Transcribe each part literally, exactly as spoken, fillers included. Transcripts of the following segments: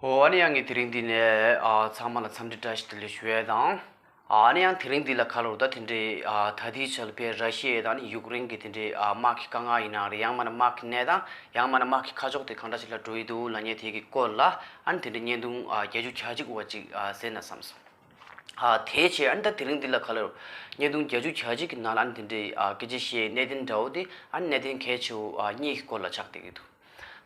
ཨོ་ཨ་ནི་ཡང་ངས་དེ་རིང་འདི་ནས་ཨ་ཚང་མ་ལ་འཚམས་འདྲི་བཀྲ་ཤིས་བདེ་ལེགས་ཞུ་ཡས་དང་། ཨ་ནི་ཡང་དེ་རིང་འདི་ལ་ཁ་ལོར་ད་དེ་འདྲའི་ཨ་ད་ལྟའི་ཆར་ལ་ཕའི་ར་ཤི་ཡ་དང་ནི་ཡུཀ་རེན་གྱི་དེ་འདྲའི་ཨ་དམག་གི་དཀའ་ངལ་ཡིན་ན་རེད། ཡང་མིན་ན་དམག་གི་གནས་སྟངས། ཡང་མིན་ན་དམག་གི་ཁ་ཕྱོགས་དེ་གང་འདྲ་ཞིག་ལ་འགྲོ་ཡི་འདུག་ལབ་མཁན་དེ་གི་སྐོར་ལ་ཨ་ནི་དེ་འདྲའི་བརྙན་ཐུང་ཨ་བརྒྱད་ཅུ་གྱ་གཅིག་པ་ཅིག་ཨ་གསན་ན་བསམ་སོང་། ཨ་དེའི་ཆེད་ཨ་ནི་ད་དེ་རིང་འདི་ལ་ཁ་ལོར་བརྙན་ཐུང་བརྒྱད་ཅུ་གྱ་གཅིག་གི་ནང་ལ་ཨ་ནི་དེ་འདྲའི་ཨ་སྐད་ཆ་བཤད་གནད་དོན་འདྲ་བོ་དེ་ཨ་ནི་གནད་དོན་གལ་ཆེ་བོ་ཨ་གཉིས་ཀྱི་སྐོར་ལ་ཆགས་བསྡད་ཀྱི་འདུག་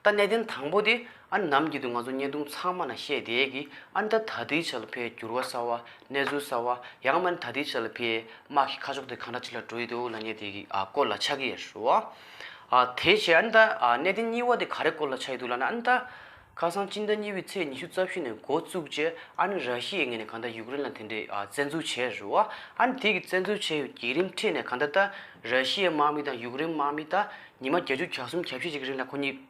ད་གནད་དོན་དང་པོ་དེ་ཨ་ནི་ནམ་རྒྱུན་དུ་ང་ཚོ་བརྙན་ཐུང་ཚང་མ་ནང་བཤད་བསྡད་ཀྱི་ཨ་ནི་ད་ད་ལྟའི་ཆ་ལ་ཕའི་འགྱུར་བ་གསར་བ། གནས་ཚུལ་གསར་བ། ཡང་མིན་ད་ལྟའི་ཆ་ལ་ཕའི་དམག་གི་ཁ་ཕྱོགས་དེ་གང་འདྲ་ཅིག་ལ་འགྲོ་ཡི་འདུག་ལབ་མཁན་དེ་གི་ཨ་སྐོར་ལ་ཆགས་ཀྱི་ཡོད་རེད་བ། ཨ་དེ་བྱས་ཨ་ནི་ད་ཨ་གནད་དོན་གཉིས་པ་དེ་ག་རེ་སྐོར་ལ་ཆགས་ཡི་འདུག་ལབ་ན། ཨ་ནི་ད་ཁ་སང་སྤྱི་ཟླ་གཉིས་པའི་ཚེས་ཉི་ཤུ་རྩ་བཞི་ནས་འགོ་བཙུགས་རྗེས་ཨ་ནི་ར་ཤི་ཡའི་ངོས་ནས་གང་ལྟར་ཡུཀ་རེན་ལ་དེ་འདྲའི་ཨ་བཙན་འཛུལ་བྱས་རེད་བ། ཨ་ནི་དེ་གི་བཙན་འཛུལ་བྱས་ཡོད་བརྒྱུད་རིམ་ཁྲོད་ནས་གང་ལྟར་ད་ར་ཤི་ཡའི་དམག་མི་དང་ཡུཀ་རེན་དམག་མི་ད་ཉི་མ་བརྒྱད་ཅུ་གྱ་གསུམ་གྱ་བཞི་ཅིག་གི་རིང་ལ་ཁོ་གཉིས་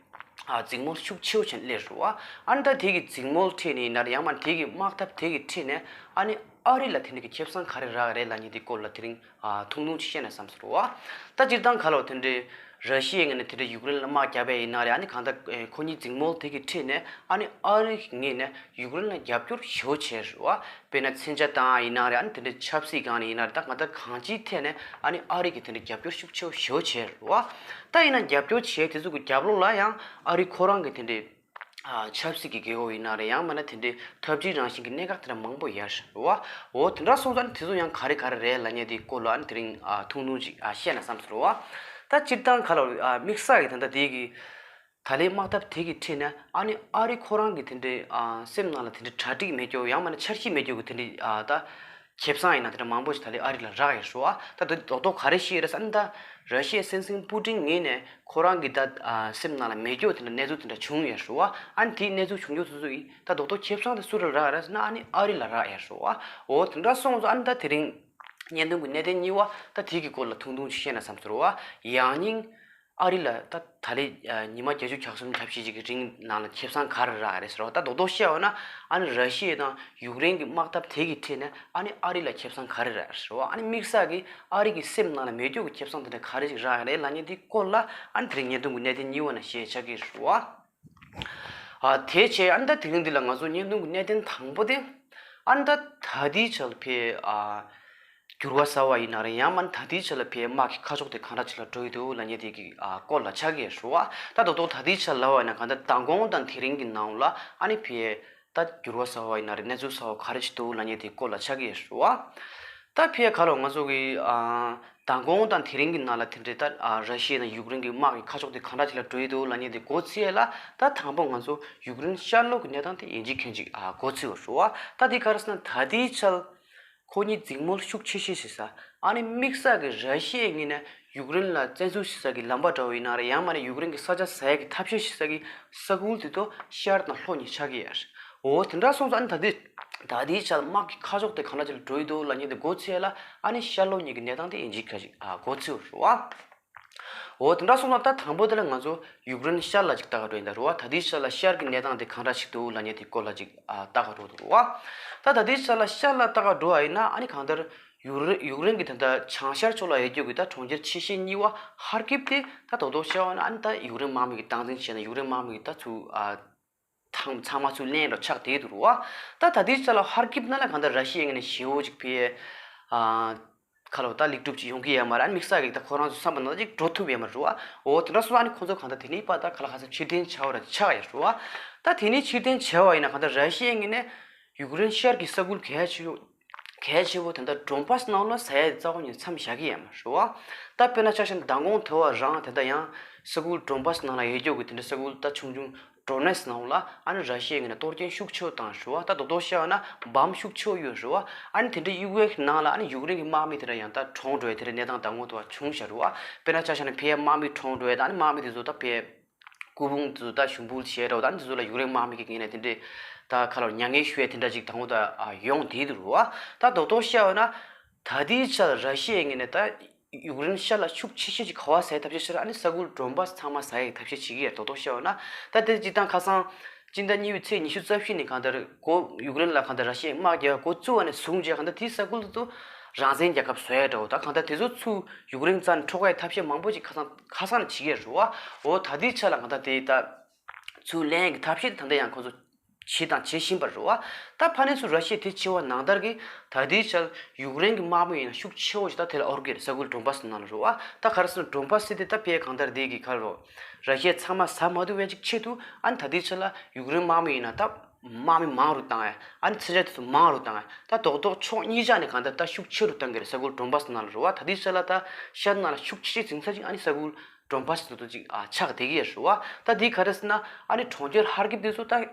ཨ་འཛིང་མོལ་ཤུགས་ཆེ་བོ་བྱས་ནས་སླེབས་རེད་བ། ཨ་ནི་ད་དེ་གི་འཛིང་མོལ་ཁྲོད་ནས་ཡིན་ན་རེད། ཡང་མིན་དེ་གི་དམག་འཐབ་དེ་གི་ཁྲོད་ནས་ཨ་ནི་ཨ་རི་ལ་དེ་འདྲ་གི་ཁེ་བཟང་ག་རེ་རག་རེད་ལབ་མཁན་དེ་སྐོར་ལ་དེ་རིང་ཨ་ཐུང་ཐུང་ཅིག་བཤད་ན་བསམ་སོང་བ། ད་སྤྱིར་བཏང་ག་ལོ་དེ་འདྲའི་ར་ཤི་ཡའི་ངོས་ནས་དེ་འདྲའི་ཡུཀ་རེན་ལ་དམག་བརྒྱབ་པ་ཡིན་ན་རེད། ཨ་ནི་གང་ལྟར་ཨེ་ཁོ་གཉིས་འཛིང་མོལ་དེ་གི་ཁྲོད་ནས་ཨ་ནི་ཨ་རི་གི་ངོས་ནས་ཡུཀ་རེན་ལ་རྒྱབ་སྐྱོར་ཞེ་པོ་བྱས་རེད་བ། དཔེར་ན་མཚོན་ཆ་བཏང་ཡིན་ན་རེད། ཨ་ནི་དེ་འདྲའི་ཆབ་སྲིད་སྒང་ནས་ཡིན་ན་རེད། ད་གང་ལྟར་གང་ཅིའི་ཐད་ནས་ཨ་ནི་ཨ་རི་གི་དེ་འདྲའི་རྒྱབ་སྐྱོར་ཤུགས་ཆེ་བོ་ཞེ་པོ་བྱས་རེད་བ། ད་ཡིན་ན་རྒྱབ་སྐྱོར་བྱས་དེ་ཚོ་གི་རྒྱབ་ལོགས་ལ་ཡང་ཨ་རི་ཁོ་རང་གི་དེ་འདྲའི་ཨ་ཆབ་སྲིད་ཀྱི་རྒྱལ་ཁབ་ཡིན་ན་རེད། ཡང་མིན་ན་དེ་འདྲའི་འཐབ་ཇུས་རང་བཞིན་གྱི་གནད་འགག་དེ་འདྲ་མང་པོ་ཡོད་རེད་བ། འོ་དེ་འདྲ་སོང་ཙང་དེ་ཚོ་ཡང་ག་རེ་ག་རེ་རེད་ལབ་མཁན་དེའི་སྐོར་ལ་ཨ་ནི་དེ་རིང་ཨ་ཐུང་ཐུང་ཅིག་ཨ་བཤད་ན་བསམ་སོང་བ། ད་སྤྱིར་བཏང་ག་ལ་ཨ་དམིགས་བསལ་གྱི་ད་ལྟ་དེ་གི་ད་ལོའི་དམག་འཐབ་དེ་གི་ཁྲོད་ནས་ཨ་ནི་ཨ་རི་ཁོ་རང་གི་དེ་འདྲའི་ཨ་སེམས་ནང་ལ་དེ་འདྲའི་གྲ་སྒྲིག་མེད་རྒྱུ། ཡང་མིན་ན་འཆར་གཞི་མེད་རྒྱུ་གི་དེ་འདྲའི་ཨ་ད་ཁེ་བཟང་ཡིན་ན་དེ་འདྲ་མང་པོ་ཞིག་ད་ལོའི་ཨ་རི་ལ་རག་ཡོད་རེད་བ། ད་དེ་རྡོག་རྡོག་ག་རེ་ཤེས་རེད་ཟེར་ན། ད་ར་ཤི་ཡའི་སྲིད་འཛིན་པུ་ཏིན་ངོས་ནས་ཁོ་རང་གི་ད་ཨ་སེམས་ནང་ལ་མེད་རྒྱུ་དེ་འདྲ་གནས་ཚུལ་དེ་འདྲ་བྱུང་ཡོད་རེད་བ། ཨ་ནི་དེའི་གནས་ཚུལ་བྱུང་རྒྱུ་དེ་ཚོ་ཡིས་ད་རྡོག་རྡོག་ཁེ་བཟང་དེ་སུ་ལ་རག་རེད་ཟེར་ན། ཨ་ནི་ཨ་རི་ལ་རག་ཡོད་རེད་བ། འོ་དེ་འདྲ་སོང་ཙང་ཨ་ནི་ད་དེ་རིང་བརྙན་ཐུང་གི་གནད་དོན་གཉིས་པ་ད་དེ་གི་སྐོར་ལ་ཐུང་ཐུང་ཅིག་བཤད་ན་བསམ་སོང་བ། ཡང་སྙིང་ཨ་རི་ལ་ད་ད་ལོའི་ཨ་ཉི་མ་བརྒྱད་ཅུ་གྱ་གསུམ་གྱ་བཞི་ཅིག་གི་རིང་ནང་ལ་ཁེ་བཟང་ག་རེ་རག་རེད་ཟེར་བ། ད་རྡོག་རྡོག་བཤད་པ་ན་ཨ་ནི་ར་ཤི་ཡ་དང་ཡུཀ་རེན་གྱི་དམག་འཐབ་དེ་གི་ཁྲོད་ནས་ཨ་ནི་ཨ་རི་ལ་ཁེ་བཟང་ག་རེ་རག་ཟེར་བ། ཨ་ནི་དམིགས་བསལ་གྱི་ཨ་རི་གི་སེམས་ནང་ལ་མེད་རྒྱུ་གི་ཁེ་བཟང་དེ་འདྲ་ག་རེ་ཞིག་རག་རེད་ལབ་མཁན་དེའི་སྐོར་ལ་ཨ་ནི་དེ་རིང་བརྙན་ཐུང་གི་གནད་དོན་གཉིས་པ་ནང་བཤད་ཆགས་ཀྱི་རེད་བ། ཨ་དེ་བྱས་ཨ་ནི་ད་དེ་རིང་འདི་ལ་ང་ཚོ་བརྙན་ཐུང་གི་གནད་དོན་དང་པོ་དེ་ཨ་ནི་ད་ད་ལྟའི་ཆར་ལ་ཕའི་ཨ་འགྱུར་བ་གསར་བ་ཡིན་ན་རེད། ཡང་མིན་ད་ལྟའི་ཆར་ལ་ཕའི་དམག་གི་ཁ་ཕྱོགས་དེ་གང་འདྲ་ཅིག་ལ་འགྲོ་ཡི་འདུག་ལབ་མཁན་དེ་གི་ཨ་སྐོར་ལ་ཆགས་ཀྱི་ཡོད་རེད་བ། ད་རྡོག་རྡོག་ད་ལྟའི་ཆར་ལབ་པ་ཡིན་ན་གང་ལྟར་མདང་དགོང་དང་དེ་རིང་གི་ནང་ལ་ཨ་ནི་ཕའི་ད་འགྱུར་བ་གསར་བ་ཡིན་ན་རེད། གནས་ཚུལ་གསར་བ་ག་རེ་ཞིག་འདུག་ལབ་མཁན་དེའི་སྐོར་ལ་ཆགས་ཀྱི་ཡོད་རེད་བ། ད་ཕའི་ག་ལོ་ང་ཚོ་གི་ཨ་མདང་དགོང་དང་དེ་རིང་གི་ནང་ལ་དེ་འདྲའི་ད་ཨ་ར་ཤི་ཡ་དང་ཡུཀ་རེན་གྱི་དམག་གི་ཁ་ཕྱོགས་དེ་གང་འདྲ་ཅིག་ལ་འགྲོ་ཡི་འདུག་ལབ་མཁན་དེ་འགོ་ཚུགས་ཡས་ལ། ད་དང་པོ་ང་ཚོ་ཡུཀ་རེན་ཤར་ལྷོ་གི་གནས་སྟངས་དེ་ཡིན་གཅིག་མིན་གཅིག་ཨ་འགོ་ཚུགས་ཡོད་རེད་བ། ད་དེ་ག་རེ་ཟེར་ན་ད་ལྟའི་ཆར་ཁོ་གཉིས་འཛིང་མོལ་ཤུགས་ཆེ་ཤོས་བྱེད་ས། ཨ་ནི་དམིགས་བསལ་གྱི་ར་ཤི་ཡའི་ངོས་ནས་ཡུཀ་རེན་ལ་བཙན་འཛུལ་བྱེད་ས་གི་ལམ་པ་འདྲ་བོ་ཡིན་ན་རེད། ཡང་མིན་ན་ཡུཀ་རེན་གྱི་ས་ཆ་ཟ་ཡས་ཀྱི་ཐབས་ཤེས་བྱེད་ས་གི་ས་ཁུལ་དེ་ཚོ་ཤར་དང་ལྷོ་གཉིས་ཆགས་ཀྱི་ཡོད་རེད། འོ་དེ་འདྲ་སོང་ཙང་ཨ་ནི་ད་ལྟའི་ད་ལྟའི་ཆར་དམག་གི་ཁ་ཕྱོགས་དེ་གང་འདྲ་ཅིག་ལ་འགྲོ་ཡི་འདུག་ལབ་མཁན་དེ་འགོ་ཚུགས་ཡས་ལ་ཨ་ནི་ཤར་ལྷོ་གཉིས་ཀྱི་གནས་སྟངས་དེ་ཡིན་གཅིག་མིན་གཅིག་ཨ་འགོ་ཚུགས་ཡོད་རེད་བ། འོ་དེ་འདྲ་སོང་ཙང་ད་དང་པོ་དེ་ལ་ང་ཚོ་ཡུཀ་རེན་ཤར་ལ་ཅིག་ལྟ་ག་འགྲོ་ཡིན་ད་རེད་བ། ད་ལྟའི་ཆར་ལ་ཤར་གྱི་གནས་སྟངས་དེ་གང་འདྲ་ཞིག་འདུག་ལབ་མཁན་དེའི་སྐོར་ལ་ཅིག་ཨ་ལྟ་ག་འགྲོ་འདུག་རེད་བ། ད་ད་ལྟའི་ཆར་ལ་ཤར་ལ་ལྟ་ག་འགྲོ་བ་ཡིན་ན་ཨ་ནི་གང་ལྟར་ཡུཀ་རེན་ཡུཀ་རེན་གྱི་ད་ལྟ་བྱང་ཤར་ཕྱོགས་ལ་ཡོད་རྒྱུ་གི་ད་གྲོང་ཁྱེར་ཆེ་ཤོས་གཉིས་པ་ཧར་ཀིབ་དེ་ད་རྡོག་རྡོག་བཤད་པ་ན་ཨ་ནི་ད་ཡུཀ་རེན་དམག་མི་གིས་སྟངས་འཛིན་བྱས་ན་ཡུཀ་རེན་དམག་མི་གིས་ད་ཚུར་ཨ་ཚང་ཚང་མ་ཚུར་ལེན་འགྲོ་ཆགས་བསྡད་འདུག་རེད་བ། ད་ད་ལྟའི་ཆར་ལ་ཧར་ཀིབ་ནང་ལ་གང་ལྟར་ར་ཤི་ཡའི་ངོས་ནས་ཞེ་པོ་ཅིག་ཕའི་ཨ་ཁ་ལོ་ད་ལེགས་གྲུབ་ཅིག་ཡོང་གི་ཡོད་མ་རེད། ཨ་ནི་དམིགས་བསལ་གྱི་ད་ཁོ་རང་ཚོ་བསམ་པ་ནང་བཞིན་འགྲོ་ཐུབ་ཡོད་མ་རེད་བ། འོ་དེ་འདྲ་སོང་ཨ་ནི་ཁོ་ཚོ་གང་ལྟར་དེ་ནས་ཕར་ད་ག་ལ་ག་ས་ཕྱིར་འཐེན་བྱ་བ་ར་ཆགས་ཡོད་རེད་བ། ད་དེ་ནས་ཕྱིར་འཐེན་བྱས་པ་ཡིན་ན་གང་ལྟར་ར་ཤི་ཡའི་ངོས་ནས་ཡུཀ་རེན་ཤར་གྱི་ས་ཁུལ་གལ་ཆེ་གལ་ཆེ་བོ་དེ་འདྲ་ཌོན་པཱས་ནང་ལ་ཟ་ཡ་རྩ་བ་ནས་མཚམས་བཞག་གི་ཡོད་མ་རེད་བ། ད་དཔེར་ན་ཆ་བཞག་ན་མདང་དགོང་དེ་བ་རང་དེ་འདྲ་ཡང་ས་ཁུལ་ཌོན་པཱས་ནང་ལ་ཡོད་རྒྱུ་གི་དེ་འདྲ་ས་ཁུལ་ད་ཆུང་ཆུང་ཌོ་ནེ་སི་ནང་ལ་ཨ་ནི་ར་ཤི་ཡའི་ངོས་ནས་གཏོར་སྐྱོན་ཤུགས་ཆེ་བོ་བཏང་རེད་བ། ད་རྡོག་རྡོག་བཤད་པ་ན་འབམ་ཤུགས་ཆེ་བོ་གཡུགས་རེད་བ། ཨ་ནི་དེ་འདྲ་གཡུག་པའི་ནང་ལ་ཨ་ནི་ཡུཀ་རེན་གྱི་དམག་མི་དེ་འདྲ་ཡང་ད་གྲོངས་འགྲོ་ཡ་དེ་འདྲ་གནས་སྟངས་མདང་དགོང་དེ་བ་བྱུང་བཞག་རེད་བ། དཔེར་ན་ཆ་བཞག་ན་ཕའི་དམག་མི་གྲོངས་འགྲོ་ཡ་ད་ཨ་ནི་དམག་མི་དེ་ཚོ་ད་ཕའི་སྐུ་ཕུང་དེ་ཚོ་ད་ཞུགས་འབུལ་བྱས་རེད་བ། ད་ཨ་ནི་དེ་ཚོ་ལ་ཡུཀ་རེན་དམག་མི་གི་ངོས་ནས་དེ་འདྲའི་ད་ཁ་ལོ་མྱ་ངན་ཞུ་ཡ་དེ་འདྲ་ཅིག་དང་པོ་ད་ཡོང་བསྡད་འདུག་རེད་བ། ད་རྡོག་རྡོག་བཤད་པ་ན་ད་ལྟའི་ཆར་ར་ཤི་ཡའི་ངོས་ནས་ད་ཡུཀ་རེན་ཤར་ལ་ཤུགས་ཆེ་ཤོས་ཅིག་ག་བ་ཟ་ཡ་ཐབས་ཤེས་བྱས་རེད། ཨ་ནི་ས་ཁུལ་ཌོན་པཱས་ཚང་མ་ཟ་ཡའི་ཐབས་ཤེས་བྱེད་ཀྱི་ཡོད། རྡོག་རྡོག་བཤད་པ་ན་ད་དེ་སྤྱིར་བཏང་ཁ་སང་སྤྱི་ཟླ་གཉིས་པའི་ཚེས་ཉི་ཤུ་རྩ་བཞི་ནས་གང་ལྟར་འགོ་ཡུཀ་རེན་ལ་གང་ལྟར་ར་ཤི་ཡའི་དམག་རྒྱག་འགོ་བཙུགས་པ་ནས་བཟུང་བྱས་གང་ལྟར་དེའི་ས་ཁུལ་དེ་ཚོ་རང་བཙན་རྒྱལ་ཁབ་བཟོ་ཡ་འདྲ་བོ། ད་གང་ལྟར་དེ་ཚོ་ཚུར་ཡུཀ་རེན་རྩ་ནས་འཕྲོག་ཡ་ཐབས་ཤེས་མང་པོ་ཅིག་ཁ་སང་ཁ་སང་ནས་བྱེད་ཀྱི་ཡོད་རེད་བ། འོ་ད་ལྟའི་ཆ་ལ་གང་ལྟར་དེ་ད་ཚུར་ལེན་གྱི་ཐབས་ཤེས་དེ་ད་ལྟ་ཡང་ཁོ་ཚོ་ བྱས་དང་བྱེད་བཞིན་པ་རེད་བ། ད་ཕ་ནས་སུ་ར་ཤི་ཡ་དེ་བྱས་པ་ནང་ལྟར་གྱི་ད་ལྟའི་ཆར་ཡུཀ་རེན་གྱི་དམག་མི་ཡིན་ན་ཤུགས་ཆེ་བོ་ཞིག་ད་དེ་ལ་འོར་གྱི་རེད། ས་ཁུལ་ཌོན་པཱ་སི་ནང་ལ་རེད་བ། ད་ག་རེ་ཟེར་ན་ཌོན་པཱ་སི་དེ་ད་ཕའི་གང་ལྟར་དེ་གི་ག་རེ་རེད། ར་ཤི་ཡ་ཚང་མ་ཟ་མ་ཐུབ་པའི་ཅིག་ཆེད་དུ་ཨ་ནི་ད་ལྟའི་ཆར་ལ་ཡུཀ་རེན་དམག་མི་ཡིན་ན་ད་དམག་མི་མང་རུ་བཏང་ཡ། ཨ་ནི་མཚོན་ཆ་དེ་ཚོ་མང་རུ་བཏང་ཡ། ད་རྡོག་རྡོག་ཕྱོགས་གཉིས་ཆ་ནས་གང་ལྟར་ད་ཤུགས་ཆེ་རུ་བཏང་གི་རེད། ས་ཁུལ་ཌོན་པཱ་སི་ནང་ལ་རེད་བ། ད་ལྟའི་ཆར་ལ་ད་ཤར་ནང་ལ་ཤུགས་ཆེ་ཆེ་འཛིང་ས་ཅིག་ཨ་ནི་ས་ཁུལ་ཌོན་པཱ་སི་དེ་ཚོ་ཅིག་ཨ་ཆགས་བསྡད་ཀྱི་ཡོད་རེད་བ། ད་དེ་ག་རེ་ཟེར་ན་ཨ་ནི་གྲོང་ཁྱེར་ཧར་ཀིབ་དེ་ཚོ་ད།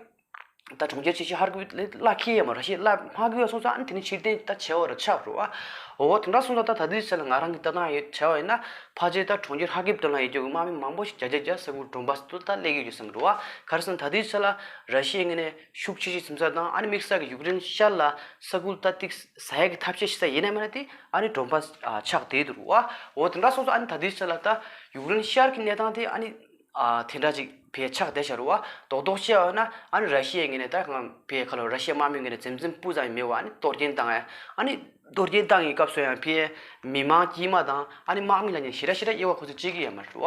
ད་གྲོང་ཁྱེར་ཆེ་ཤོས་ཧར་ཀིབ་ལ་ལ་ཁེལ་ཡ་མ་ར་ཤི་ལ་མ་གི་ཡ་སོང་ཙང་ཨ་ནི་དེ་ནི་ཕྱིར་འཐེན་ད་བྱས་པ་ར་ཆགས་རོ་ཨ། འོ་དེ་འདྲ་སོང་ཙང་ད་ད་དུས་ཚོད་ལ་ང་རང་གི་ལྟ་སྟངས་ཡོད་བྱས་པ་ཡིན་ན་ཕལ་ཆེར་ད་གྲོང་ཁྱེར་ཧར་ཀིབ་དེ་ལ་ཡོད་རྒྱུ་གི་དམག་མི་མང་པོ་ཞིག་བརྒྱ་ཆ་བརྒྱ་ས་ཁུལ་ཌོན་པཱ་སི་དུ་ད་སླེབས་ཀྱི་ཡོད་བསམ་རོ་ཨ། ག་རེ་ཟེར་ན་ད་དུས་ཚོད་ལ་ར་ཤི་ཡའི་ངོས་ནས་ཤུགས་ཆེ་ཤོས་འཛིན་ས་དང་ཨ་ནི་དམིགས་བསལ་གྱི་ཡུཀ་རེན་ཤར་ལ་ས་ཁུལ་ད་ཏིག་ཟ་ཡ་གི་ཐབས་ཤེས་ཤིག་ས་ཡིན་ན་མིན་ན་དེ་ཨ་ནི་ཌོན་པཱ་སི་ཆགས་བསྡད་འདུག་རོ་ཨ། འོ་དེ་འདྲ་སོང་ཙང་ཨ་ནི་ད་དུས་ཚོད་ལ་ད་ཡུཀ་རེན་ཤར་གྱི་གནས་སྟངས་དེ་ཨ་ནི། ཨ་དེ་འདྲ་ཅིག་བས་ཆགས་བསྡད་ཤག་རེད་བ། རྡོག་རྡོག་བཤད་པ་ན་ཨ་ནི་ར་ཤི་ཡའི་ངོས་ནས་ད་གང་བས་ཁ་ལོ་ར་ཤི་ཡ་དམག་མིའི་ངོས་ནས་འཛེམ་འཛེམ་སྤུ་ཙམ་ཡང་མེད་བ། ཨ་ནི་གཏོར་སྐྱོན་བཏང་ཡ། ཨ་ནི་གཏོར་སྐྱོན་བཏང་ཡའི་སྐབས་སུ་ཡང་བས་མི་མང་དཀྱུས་མ་དང་ཨ་ནི་དམག་མི་ལ་ཉེ་ཞེ་དྲག་ཞེ་དྲག་དབྱེ་བ་ཁོ་ཚོས་བྱེད་ཀྱི་ཡོད་མ་རེད་བ།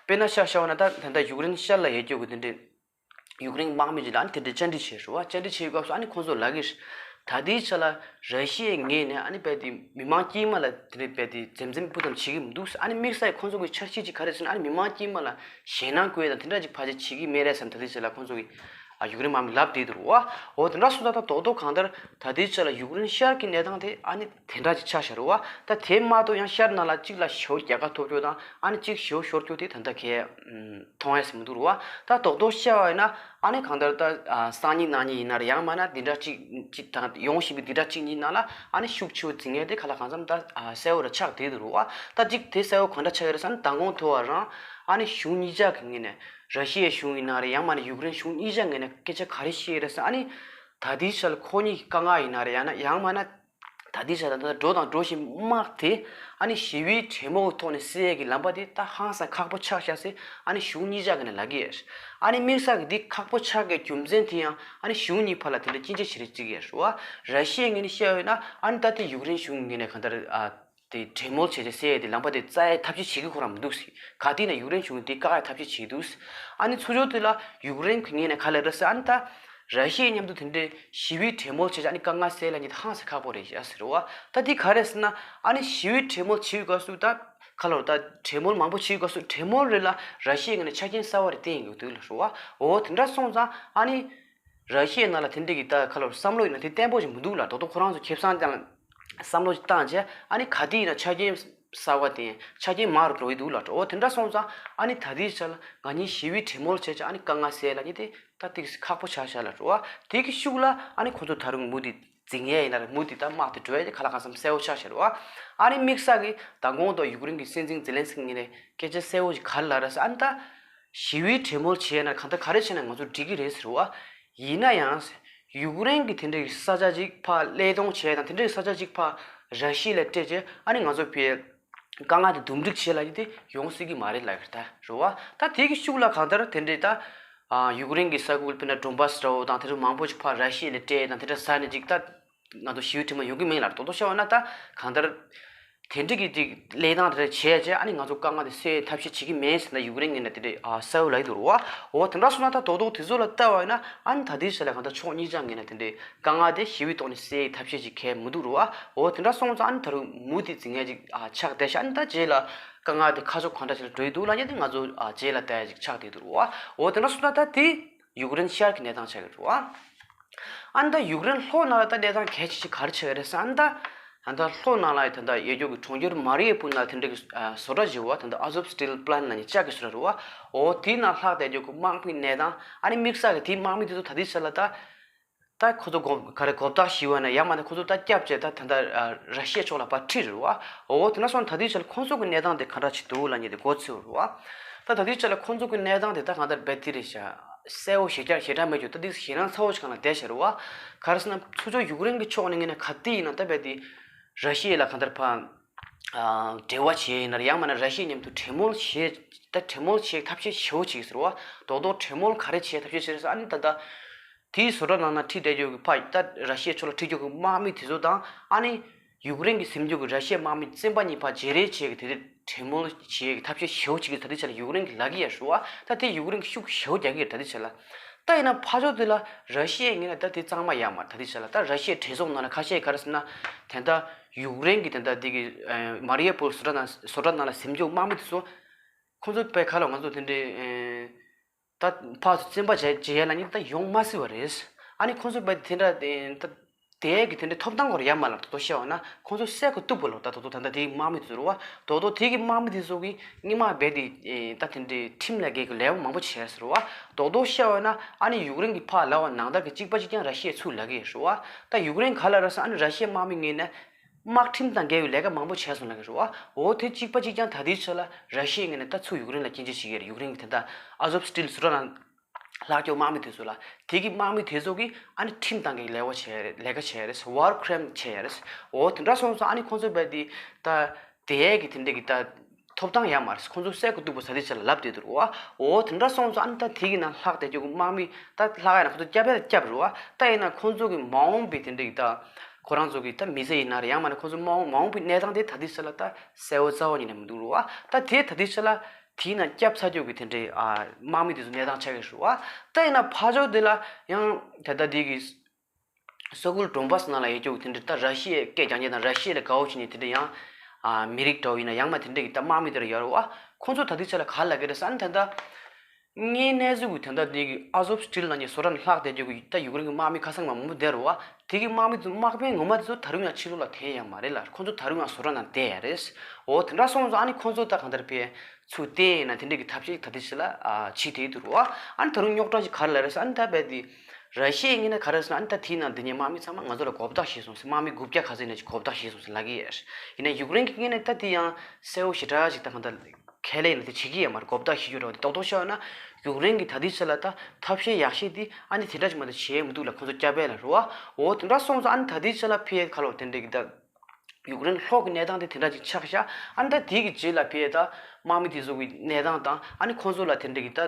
དཔེར་ན་ཆ་བཞག་པ་ན་ད་ད་ལྟ་ཡུཀ་རེན་ཤར་ལ་ཡོད་རྒྱུ་གི་དེ་འདྲའི་ཡུཀ་རེན་དམག་མི་ཅིག་ལ་ཨ་ནི་དེ་འདྲའི་བཅར་འདྲི་བྱས་རེད་བ། བཅར་འདྲི་བྱེད་སྐབས་སུ་ཨ་ནི་ཁོང་ཚོ་ལབ་ཀྱི་རེད། ད་ལྟའི་ཆ་ལ་ར་ཤི་ཡའི་ངོས་ནས་ཨ་ནི་རྦད་དེ་མི་མང་དཀྱུས་མ་ལ་དེ་འདྲའི་རྦད་དེ་འཛེམ་འཛེམ་སྤུ་ཙམ་བྱེད་ཀྱི་མི་འདུག་ཨ་ནི་དམིགས་བསལ་ཁོང་ཚོ་གི་འཆར་གཞི་ཅིག་ག་རེ་ཟེར་ན་ཨ་ནི་མི་མང་དཀྱུས་མ་ལ་ཞེད་སྣང་སྐུལ་དང་དེ་འདྲ་ཅིག་ཕལ་ཆེར་བྱེད་ཀྱི་མེད་རེད་བསམ། ད་ལྟའི་ཆ་ལ་ཁོང་ཚོ་གི་ཨ་ཡུཀ་རེན་དམག་མི་ལབ་བསྡད་འདུག་རེད་བ། འོ་དེ་འདྲ་སོང་ཙང་ད་རྡོག་རྡོག་གང་ལྟར་ད་ལྟའི་ཆ་ལ་ཡུཀ་རེན་ཤར་གྱི་གནས་སྟངས་དེ་ཨ་ནི་དེ་འདྲ་ཅིག་ཆགས་བཞག་རེད་བ། ད་དེ་མ་གཏོགས་ཡང་ཤར་ནང་ལ་གཅིག་ལ་ཞེ་པོ་རྒྱལ་ཁ་ཐོབ་རྒྱུ་དང་ཨ་ནི་གཅིག་ཞེ་པོ་ཤོར་རྒྱུ་དེ་ད་ལྟ་གས་མཐོང་ཡས་མི་འདུག་རེད་བ། ད་རྡོག་རྡོག་བཤད་པ་ཡིན་ན་ཨ་ནི་གང་ལྟར་ད་སང་ཉིན་གནངས་ཉིན་ཡིན་ན་རེད། ཡང་མིན་ན་འདི་འདྲ་གཅིག་གཅིག་དང་ཡོང་བཞིན་པའི་འདི་འདྲ་གཅིག་གཉིས་ནང་ལ་ཨ་ནི་ཤུགས་ཆེ་བོ་འཛིང་ཡས་དེ་ཁ་ལ་གང་འཚམ་ད་གསལ་བོ་ར་ཆགས་བསྡད་འདུག་རེད་བ། ད་གཅིག་དེ་གསལ་བོ་གང་འདྲ་ཆགས་ཡོད་རེད་ཟེར་ན་མདང་དགོང་ཐུག་པ་རང་ཨ་ནི་གཞུང་གཉིས་ཆ་གི་ངོས་ནས་ར་ཤི་ཡའི་གཞུང་ཡིན་ན་རེད། ཡང་མིན་ན་ཡུཀ་རེན་གཞུང་གཉིས་ཆ་ངོས་ནས་སྐད་ཆ་ག་རེ་བཤད་ཡོད་རེད་ཟེར་ན་ཨ་ནི་ད་ལྟའི་ཆར་ཁོ་གཉིས་ཀྱི་དཀའ་ངལ་ཡིན་ན་རེད། ཡང་ན་ཡང་མིན་ན། ད་ལྟའི་ཆར་ད་ལྟ་འགྲོ་དང་འགྲོ་བཞིན་དམག་དེ་ཨ་ནི་ཞི་བའི་གྲོས་མོལ་གྱི་ཐོག་ནས་སེལ་ཡས་ཀྱི་ལམ་པ་དེ་ད་ཧང་སང་ཁག་པོ་ཆགས་ཤག་ཟེར་ཨ་ནི་གཞུང་གཉིས་ཆ་གི་ནས་ལབ་ཀྱི་ཡོད། ཨ་ནི་དམིགས་བསལ་གྱི་འདི་ཁག་པོ་ཆགས་ཀྱི་རྒྱུ་མཚན་དེ་ཡང་ཨ་ནི་གཞུང་གཉིས་བར་ལ་དེ་འདྲ་སྐྱིན་ཆ་ཞེ་དྲག་བརྩི་གི་ཡོད་རེད་བ། ར་ཤི་ཡའི་ངོས་ནས་བཤད་ཡོད་ན་ཨ་ནི་ད་ལྟའི་ཡུཀ་རེན་གཞུང་གི་ངོས་ནས་གང་ལྟར་ཨ་དེ་གྲོས་མོལ་བྱས་ཏེ་སེལ་ཡས་དེ་ལམ་པ་དེ་བཙལ་ཡས་ཐབས་ཤེས་བྱེད་ཀྱི་ཁོ་རང་མི་འདུག་ཟེར། ག་དུས་ན་ཡུཀ་རེན་གཞུང་གིས་དེ་བཀག་ཡས་ཐབས་ཤེས་བྱེད་ཀྱི་འདུག་ཟེར། ཨ་ནི་ཚུར་ཕྱོགས་དེ་ལ་ཡུཀ་རེན་གྱི་ངོས་ནས་ག་ལབ་རེད་ཟེར་ཨ་ནི་ད། ར་ཤི་ཡའི་མཉམ་དུ་དེ་འདྲའི་ཞི་བའི་གྲོས་མོལ་བྱས་ཙང་ཨ་ནི་དཀའ་ངལ་སེལ་ཡ་ཉིད་ཧང་སང་ཁག་པོ་རེད་ཤག་ཟེར་བ། ད་འདི་ག་རེ་ཟེར་ན་ཨ་ནི་ཞི་བའི་གྲོས་མོལ་བྱེད་པའི་སྐབས་སུ་ད་ག་ལབ་ད་གྲོས་མོལ་མང་པོ་བྱེད་པའི་སྐབས་སུ་གྲོས་མོལ་རེ་ལ་ར་ཤི་ཡའི་ངོས་ནས་ཆ་རྐྱེན་གསར་པ་རེ་བཏིང་ཡོང་གི་འདུག་ལ་ཟེར་བ། འོ་དེ་འདྲ་སོང་ཙང་ཨ་ནི་ར་ཤི་ཡའི་ནང་ལ་དེ་འདྲ་གི་ད་ག་ལབ་བསམ་བློ་ཡིན་ན་དེ་བརྟན་པོ་ཞིག་མི་འདུག་ལ། རྡོག་རྡོག་ཁོ་རང་ཚོ་ཁེ་བཟང་ཀྱང་བསམ་བློ་ཞིག་བཏང་རྗེས་ཨ་ནི་ག་དུས་ཡིན་ན་ཆ་རྐྱེན་གསར་པ་བཏིང་ཆ་རྐྱེན་མང་རུ་འགྲོ་གི་འདུག་ལ། འོ་དེ་འདྲ་སོང་ཙང་ཨ་ནི་ད་ལྟའི་ཆ་ལ་ང་གཉིས་ཞི་བའི་གྲོས་མོལ་བྱས་ཙང་ཨ་ནི་དཀའ་ངལ་སེལ་ལ་ཉིད་དེ། ད་ཏིག་ཙམ་ཁག་པོ་ཆགས་ཤག་ལ་འགྲོ་བ། དེ་གི་ཤུགས་ལ་ཨ་ནི་ཁོ་ཚོ་ད་རུང་མུ་མཐུད་འཛིང་ཡས་ཡིན་ན་རེད། མུ་མཐུད་ད་དམག་དེ་འགྲོ་ཡས་དེ་ག་ལ་གང་འཚམ་གསལ་བོ་ཆགས་ཤག་རེད་བ། ཨ་ནི་དམིགས་བསལ་གྱི་མདང་དགོང་དུ་ཡུཀ་རེན་གྱི་སྲིད་འཛིན་ཛེ་ལན་སི་ཀི་ངོས་ནས་སྐད་ཆ་གསལ་བོ་ཞིག་ག་རེ་ལབ་རེད་ཟེར་ཨ་ནི་ད། ཞི་བའི་གྲོས་མོལ་བྱས་ན་གང་ལྟར་ག་རེ་བྱས་ན་ང་ཚོ་འགྲིག་གི་རེད་ཟེར་བ། ཡིན་ན་ཡང་ཡུཀ་རེན་གྱི་དེ་འདྲའི་ས་ཆ་ཅིག་ཕར་བསླད་གཏོང་བྱས་དང་དེ་འདྲའི་ས་ཆ་ཅིག་ཕར་ར་ཤི་ཡ་ལ་སྤྲད་བྱས་ཨ་ནི་ང་ཚོ་ཕར། དཀའ་ངལ་དེ་འདུམ་འགྲིག་བྱེད་ལ་ཡིན་ཏེ་ཡོང་སྲིད་ཀྱི་མ་རེད་ལབ་ཡོད་ད་རེད་བ། ད་དེ་གི་ཤུགས་ལ་གང་ལྟར་དེ་འདྲའི་ད་ཡུཀ་རེན་གྱི་ས་ཁུལ་དཔེར་ན་ཌོན་པཱ་སི་འདྲ་བོ་དང་དེ་ཚོ་མང་པོ་ཞིག་ཕར་ར་ཤི་ཡ་ལ་སྤྲད་དང་དེ་འདྲ་ཟ་ནས་ཅིག་ད་ང་ཚོ་ཞི་བའི་གྲོས་མོལ་ཡོང་གི་མིན་ལ། རྡོག་རྡོག་བཤད་པ་ན་ད་གང་ལྟར་དེ་འདྲ་གི་ཅིག་གླེང་སྟངས་དེ་འདྲ་བྱས་རྗེས་ཨ་ནི་ང་ཚོ་དཀའ་ངལ་དེ་སེལ་ཐབས་ཤེས་བྱེད་ཀྱི་མིན་ཟེར་ན་ཡུཀ་རེན་ངོས་ནས་དེ་འདྲའི་གསལ་བོ་ལབ་ཀྱི་འདུག་རེད་བ། འོ་དེ་འདྲ་སོང་ན་ད་རྡོག་རྡོག་དེ་ཚོ་ལ་ལྟ་བ་ཡིན་ན་ཨ་ནི་ད་ལྟའི་ཆ་ལ་གང་ལྟར་ཕྱོགས་གཉིས་ཆ་ངོས་ནས་དེ་འདྲའི་དཀའ་ངལ་དེ་ཞི་བའི་ཐོག་ནས་སེལ་ཐབས་ཤེས་ཅིག་གལ་མི་འདུག་རེད་བ། འོ་དེ་འདྲ་སོང་ཙང་ཨ་ནི་ད་རུང་མུ་མཐུད་འཛིང་ཡ་ཅིག་ཨ་ཆགས་བསྡད་ཤག་ཨ་ནི་ད་རྗེས་ལ་དཀའ་ངལ་དེ་ཁ་ཕྱོགས་གང་འདྲ་ཞིག་ལ་འགྲོ་ཡི་འདུག་ལབ་ཡ་དེ་ང་ཚོ་ཨ་རྗེས་ལ་ལྟ་ཡ་ཅིག་ཆགས་བསྡད་འདུག་རེད་བ། འོ་དེ་འདྲ་སོང་ཙང་ད་དེ་ཡུཀ་རེན་ཤར་གྱི་གནས་སྟངས་ཆགས་ཀྱི་རེད་བ། ཨ་ནི་ད་ཡུཀ་རེན་ལྷོ་ནང་ལ་ད་གནས་སྟངས་གལ་ཆེ་ཆེ་ག་རེ་ཆགས་ཀྱི་རེད་ཟེར་ཨ་ནི་ད། ད་ལྟ་ལྷོ་ནང་ལ་ད་ལྟ་ཡོད་རྒྱུ་གི་གྲོང་ཁྱེར་མ་རི་ཡུ་པོལ་ནང་དེ་འདྲ་གི་ཨ་བཟོ་གྲྭ་ཞིག་ཡོད་བ། ད་ལྟ་ཨ་ཟོབ་སི་ཊི་ལ་པི་ལན་ཊི་ལབ་མཁན་ལྕགས་ཀྱི་བཟོ་གྲྭ་རེད་བ། འོ་དེའི་ནང་ལྷག་བསྡད་རྒྱུ་གི་དམག་མིའི་གནས་སྟངས་ཨ་ནི་དམིགས་བསལ་གྱི་དེའི་དམག་མི་དེ་ཚོ་ད་ལྟའི་ཆ་ལ་ད། ད་ཁོ་ཚོ་གོ་ག་རེ་གོ་བརྡ་ཞུས་པ་ན་ཡང་མིན་ན་ཁོ་ཚོ་ད་སྐྱབས་བཅོལ་ད་ད་ལྟ་ར་ཤི་ཡ་ཕྱོགས་ལ་ཕར་ཁྲིད་རེད་བ། འོ་དེ་འདྲ་སོང་ད་ལྟའི་ཆ་ལ་ཁོང་ཚོ་གི་གནས་སྟངས་དེ་ག་འདྲ་ཞིག་འདུག་ལབ་མཁན་དེ་མགོ་ཚོས་རེད་བ། ད་ད་ལྟའི་ཆ་ལ་ཁོང་ཚོ་གི་གནས་སྟངས་དེ་ད་གང་ལྟར་རྦད་དེ་རེད་ཤག་གསལ་བོ་ཞེ་དྲག་ཞེ་དྲག་མེད་རྒྱུ་ད་དེ་ཞེད་སྣང་ཚ་བོ་ཞིག་སྒང་ལ་བསྡད་ཤག་རེད་བ། ག་རེ་ཟེར་ན་ཚུར་ཕྱོགས་ཡུཀ་རེན་གྱི་ཕྱོགས་ནས་ངོས་ནས་ག་དུས་ཡིན་ན་ད་རྦད་དེ་ར་ཤི་ཡ་ལ་གང་ལྟར་ཕར་འབྲེལ་བ་བྱས་ཡིན་ན་རེད། ཡང་མིན་ན་ར་ཤི་ཡ་མཉམ་དུ་གྲོས་མོལ་བྱས་ད་གྲོས་མོལ་བྱེད་ཐབས་ཤེས་ཞེ་པོ་བྱེད་ཀྱི་ཟེར་བ། རྡོག་རྡོག་གྲོས་མོལ་ག་རེ་བྱེད་ཐབས་ཤེས་བྱེད་ཟེར་ཨ་ནི་ད་ལྟ། དེའི་བཟོ་གྲྭ་ནང་ན་ཁྲིད་བསྡད་རྒྱུ་གི་ཕ་ད་ར་ཤི་ཡའི་ཕྱོགས་ལ་ཁྲིད་རྒྱུ་གི་དམག་མི་དེ་ཚོ་དང་ཨ་ནི་ཡུཀ་རེན་གྱི་ཟིན་རྒྱུ་གི་ར་ཤི་ཡའི་དམག་མི་བཙོན་པ་གཉིས་ཕར་བརྗེ་རེས་བྱེད་ཀྱི་དེ་དེ་ གྲོས་མོལ་བྱེད་ཀྱི་ཐབས་ཤེས་ཞེ་པོ་བྱེད་ཀྱི་ད་ལྟའི་ཆ་ལ་ཡུཀ་རེན་གྱི་ལབ་ཀྱི་ཡོད་རེད་བ། ད་དེ་ཡུཀ་རེན་གྱི་ཤུགས་ཞེ་པོ་རྒྱག་གི་ཡོད་ད་ལྟའི་ཆ་ལ། ད་ཡིན་ན་ཕར་ཕྱོགས་དེ་ལ་ར་ཤི་ཡའི་ངོས་ནས་ད་དེ་གཙང་མ་ཡོད་མ་རེད། ད་ལྟའི་ཆ་ལ་ད་ར་ཤི་ཡའི་གྲོས་ཚོགས་ནང་ལ་ཁ་ཤས་ག་རེ་ཟེར་ན། དེ་ད་ཡུཀ་རེན་གྱི་དེ་ད་དེ་གི་མ་རི་ཡ་པོལ་བཟོ་གྲྭ་ནང་བཟོ་གྲྭ་ནང་ལ་ཟིན་རྒྱུ་དམག་མི་དེ་ཚོ། ཁོང་ཚོ་དཔེ་ཁ་ལ་ང་ཚོ་དེ་འདྲའི་ད་ཕར་ཚུར་བཙན་པ་བྱས་བྱས་ཡ་ལ་ནི་ད་ཡོང་མ་སྲིད་པ་རེད། ཨ་ནི་ཁོང་ཚོ་དཔེ་དེ་འདྲ་དེ་ད་དེའི་གི་དེ་འདྲའི་ཐོབ་ཐང་སྐོར་ཡ་མ་ལ་ད་དོ་བཤད་པ་ན་ཁོང་ཚོ་བསད་དགོས་བཏུབ་པ་ལ་ད་དོ་དོ་ད་ད་དེའི་དམག་མི་དེ་ཚོ་རུ་བ། དོ་དོ་དེའི་གི་དམག་མི་དེ་ཚོ་གི་སྔོན་མ་རྦད་དེ་ད་དེ་འདྲའི་ཁྲིམས་ལ་འགལ་གི་ལས་པ་མང་པོ་བྱས་ཟེར་བ། དོ་དོ་བཤད་པ་ན་ཨ་ནི་ཡུཀ་རེན་གི་ཕར་ལབ་པ་ནང་ལྟར་གི་གཅིག་པ་གཅིག་རྐྱང་ར་ཤི་ཡའི་ཚུར་ལབ་གི་ཡོད་ཟེར་བ། ད་ཡུཀ་རེན་ག་ལ་ར་ས་ཨ་ནི་ར་ཤི་ཡའི་དམག་མི་ངོས་ནས། དམག་ཁྲིམས་དང་འགལ་བའི་ལས་ཀ་མང་པོ་བྱས་སོང་ལབ་ཀྱི་རེད་བ། འོ་དེ་གཅིག་པ་གཅིག་རྐྱང་ད་ལྟའི་ཆ་ལ་ར་ཤི་ཡའི་ངོས་ནས་ད་ཚུར་ཡུཀ་རེན་ལ་སྐྱོན་བརྗོད་བྱེད་ཀྱི་རེད། ཡུཀ་རེན་གྱི་དེ་འདྲ་ཨ་ཟོབ་སི་ཊིལ་བཟོ་གྲྭ་ནང་ལྷག་རྒྱུ་དམག་མི་དེ་ཚོ་ལ་དེ་གི་དམག་མི་དེ་ཚོ་གིས་ཨ་ནི་ཁྲིམས་དང་འགལ་བའི་ལས་ཀ་བྱས་རེད། ལས་ཀ་བྱས་རེད། ཝར་ཁི་རའིམ་བྱས་རེད། འོ་དེ་འདྲ་སོང་ཙང་ཨ་ནི་ཁོང་ཚོས་བས་དེ་ད་དེ་ཡས་ཀྱི་དེ་འདྲ་གི་ད་ཐོབ་ཐང་ཡང་མ་རེད། ཁོང་ཚོ་བསད་དགོས་འདུག་པ་ས་དེ་ཆ་ལ་ལབ་བསྡད་འདུག་བ། འོ་དེ་འདྲ་སོང་ཙང་ཨ་ནི་ད་དེ་གི་ནང་ལྷག་བསྡད་རྒྱུ་གི་དམག་མི་ད་ལྷག་ཡ་ན་ཁོང་ཚོ་སྐྱབས་ཡ་ལ་སྐྱབས་རེད་བ། ད་ཡིན་ན་ཁོང་ཚོ་གི་མ་འོངས་པའི་དེ་འདྲ་གི་ད་ཁོ་རང་ཚོ་གི་ད་མི་ཚེ་ཡིན་ན་རེད། ཡང་མ་ན་ཁོང་ཚོ་མ་འོངས་མ་འོངས་པའི་གནས་སྟངས་དེ་ད་ལྟའི་ཆ་ལ་ད་གསལ་བོ་རྩ་བ་ཉིད་ནས་མི་འདུག་རུ་བ། ད་དེ་ད་ལྟའི་ཆ་ལ་དེའི་ནང་སྐྱབས་ཚར་རྒྱུ་གི་དེ་འདྲའི་ཨ་དམག་མི་དེ་ཚོ་གནས་སྟངས་ཆགས་ཀྱི་རེད་བ། ད་ཡིན་ན་ཕར་ཕྱོགས་དེ་ལ་ཡང་ད་ལྟ་དེ་གི་ས་ཁུལ་ཌོན་བྷ་སི་ནང་ལ་ཡོད་རྒྱུ་གི་དེ་འདྲའི་ད་ར་ཤི་ཡའི་སྐད་རྒྱག་མཁན་དང་ར་ཤི་ཡ་ལ་དགའ་བོ་བྱེད་མཁན་དེ་འདྲ་ཡང་ཨ་མི་རིགས་འདྲ་བོ་ཡིན་ན་ཡང་མ་དེ་འདྲ་གི་ད་དམག་མི་དེ་འདྲ་ཡོད་རེད་བ། ཁོང་ཚོ་ད་ལྟའི་ཆ་ལ་ག་ལ་གི་རེད་ཟེར་ན་ད་ལྟ། དངོས་གནས་ཚུལ་གྱི་དོན་དག་འདི་གི་ཨ་ཟོབ་སི་ཊིལ་ནང་གི་བཟོ་གྲྭ་ནས་ལྷག་བསྡད་རྒྱུ་གི་ད་ཡུཀ་རེན་གྱི་དམག་མི་ཁ་སང་མ་མང་པོ་བསྡད་རུ་བ། དེ་གི་དམག་མི་ཚོ་དམག་དཔོན་ངོ་མ་དེ་ཚོ་ད་རུང་ཡང་ཕྱི་ལོགས་ལ་ཐོན་ཡ་མ་རེད་ལ། ཁོང་ཚོ་ད་རུང་ཡང་བཟོ་གྲྭ་ནང་བསྡད་ཡ་རེད། འོ་དེ་འདྲ་སོང་ཙང་ཨ་ནི་ཁོང་ཚོ་ད་གང་ལྟར་ཕེ་ཚུར་བསྟན་ཡིན་ན་དེ་འདྲ་གི་ཐབས་ཤེས་ད་ལྟའི་ཆ་ལ་ཨ་བྱེད་བསྡད་འདུག་རུ་བ། ཨ་ནི་ད་རུང་རྙོག་དྲ་ཞིག་ག་རེ་ལ་རེད་ཟེར། ཨ་ནི་ད་རྦད་དེ་ར་ཤི་ཡའི་ངོས་ནས་ག་རེ་ཟེར་ན། ཨ་ནི་ད་དེའི་ནང་འདི་ཉིད་དམག་མི་ཚང་མ་ང་ཚོ་ལ་མགོ་བཏགས་བྱས་སོང་ཟེར། དམག་མི་དགུ་བརྒྱ་ག་ཚོད་ནས་ཅིག་མགོ་བཏགས་བྱས་སོང་ཟེར་ལབ་ཀྱི་ཡོད། ཡིན་ན་ཡུཀ་རེན་གྱི་ངོས་ནས་ད་དེ་ཡང་གསལ་བོ་ཞེ་དྲག་ཅིག་ད་གང་ལྟར། ཁས་ལེན་ཡིན་ན་དེ་བྱེད་ཀྱི་ཡོད་མ་རེད། མགོ་བཏགས་བྱེད་རྒྱུ་རེད་བ། དེ་རྡོག་རྡོག་བཤད་ན་ཡུཀ་རེན་གྱི་ད་ལྟའི་ཆ་ལ་ད་ཐབས་ཤེས་ཡག་ཤོས་དེ་ཨ་ནི་དེ་འདྲ་ཅིག་མ་གཏོགས་བྱས་མི་འདུག་ལ། ཁོང་ཚོ་སྐྱབས་ཡ་ལ་རེད་བ། འོ་དེ་འདྲ་སོང་ཙང་ཨ་ནི་ད་ལྟའི་ཆ་ལ་ཕི་ཡ་ཁ་ལོ་དེ་འདྲ་གི་ད་ཡུཀ་རེན་ལྷོ་གི་གནས་སྟངས་དེ་དེ་འདྲ་ཅིག་ཆགས་ཤག་ཨ་ནི་ད་དེ་གི་རྗེས་ལ་ཕི་ཡ་ད་དམག་མི་དེ་ཚོ་གི་གནས་སྟངས་དང་ཨ་ནི་ཁོང་ཚོ་ལ་དེ་འདྲ་གི་ད་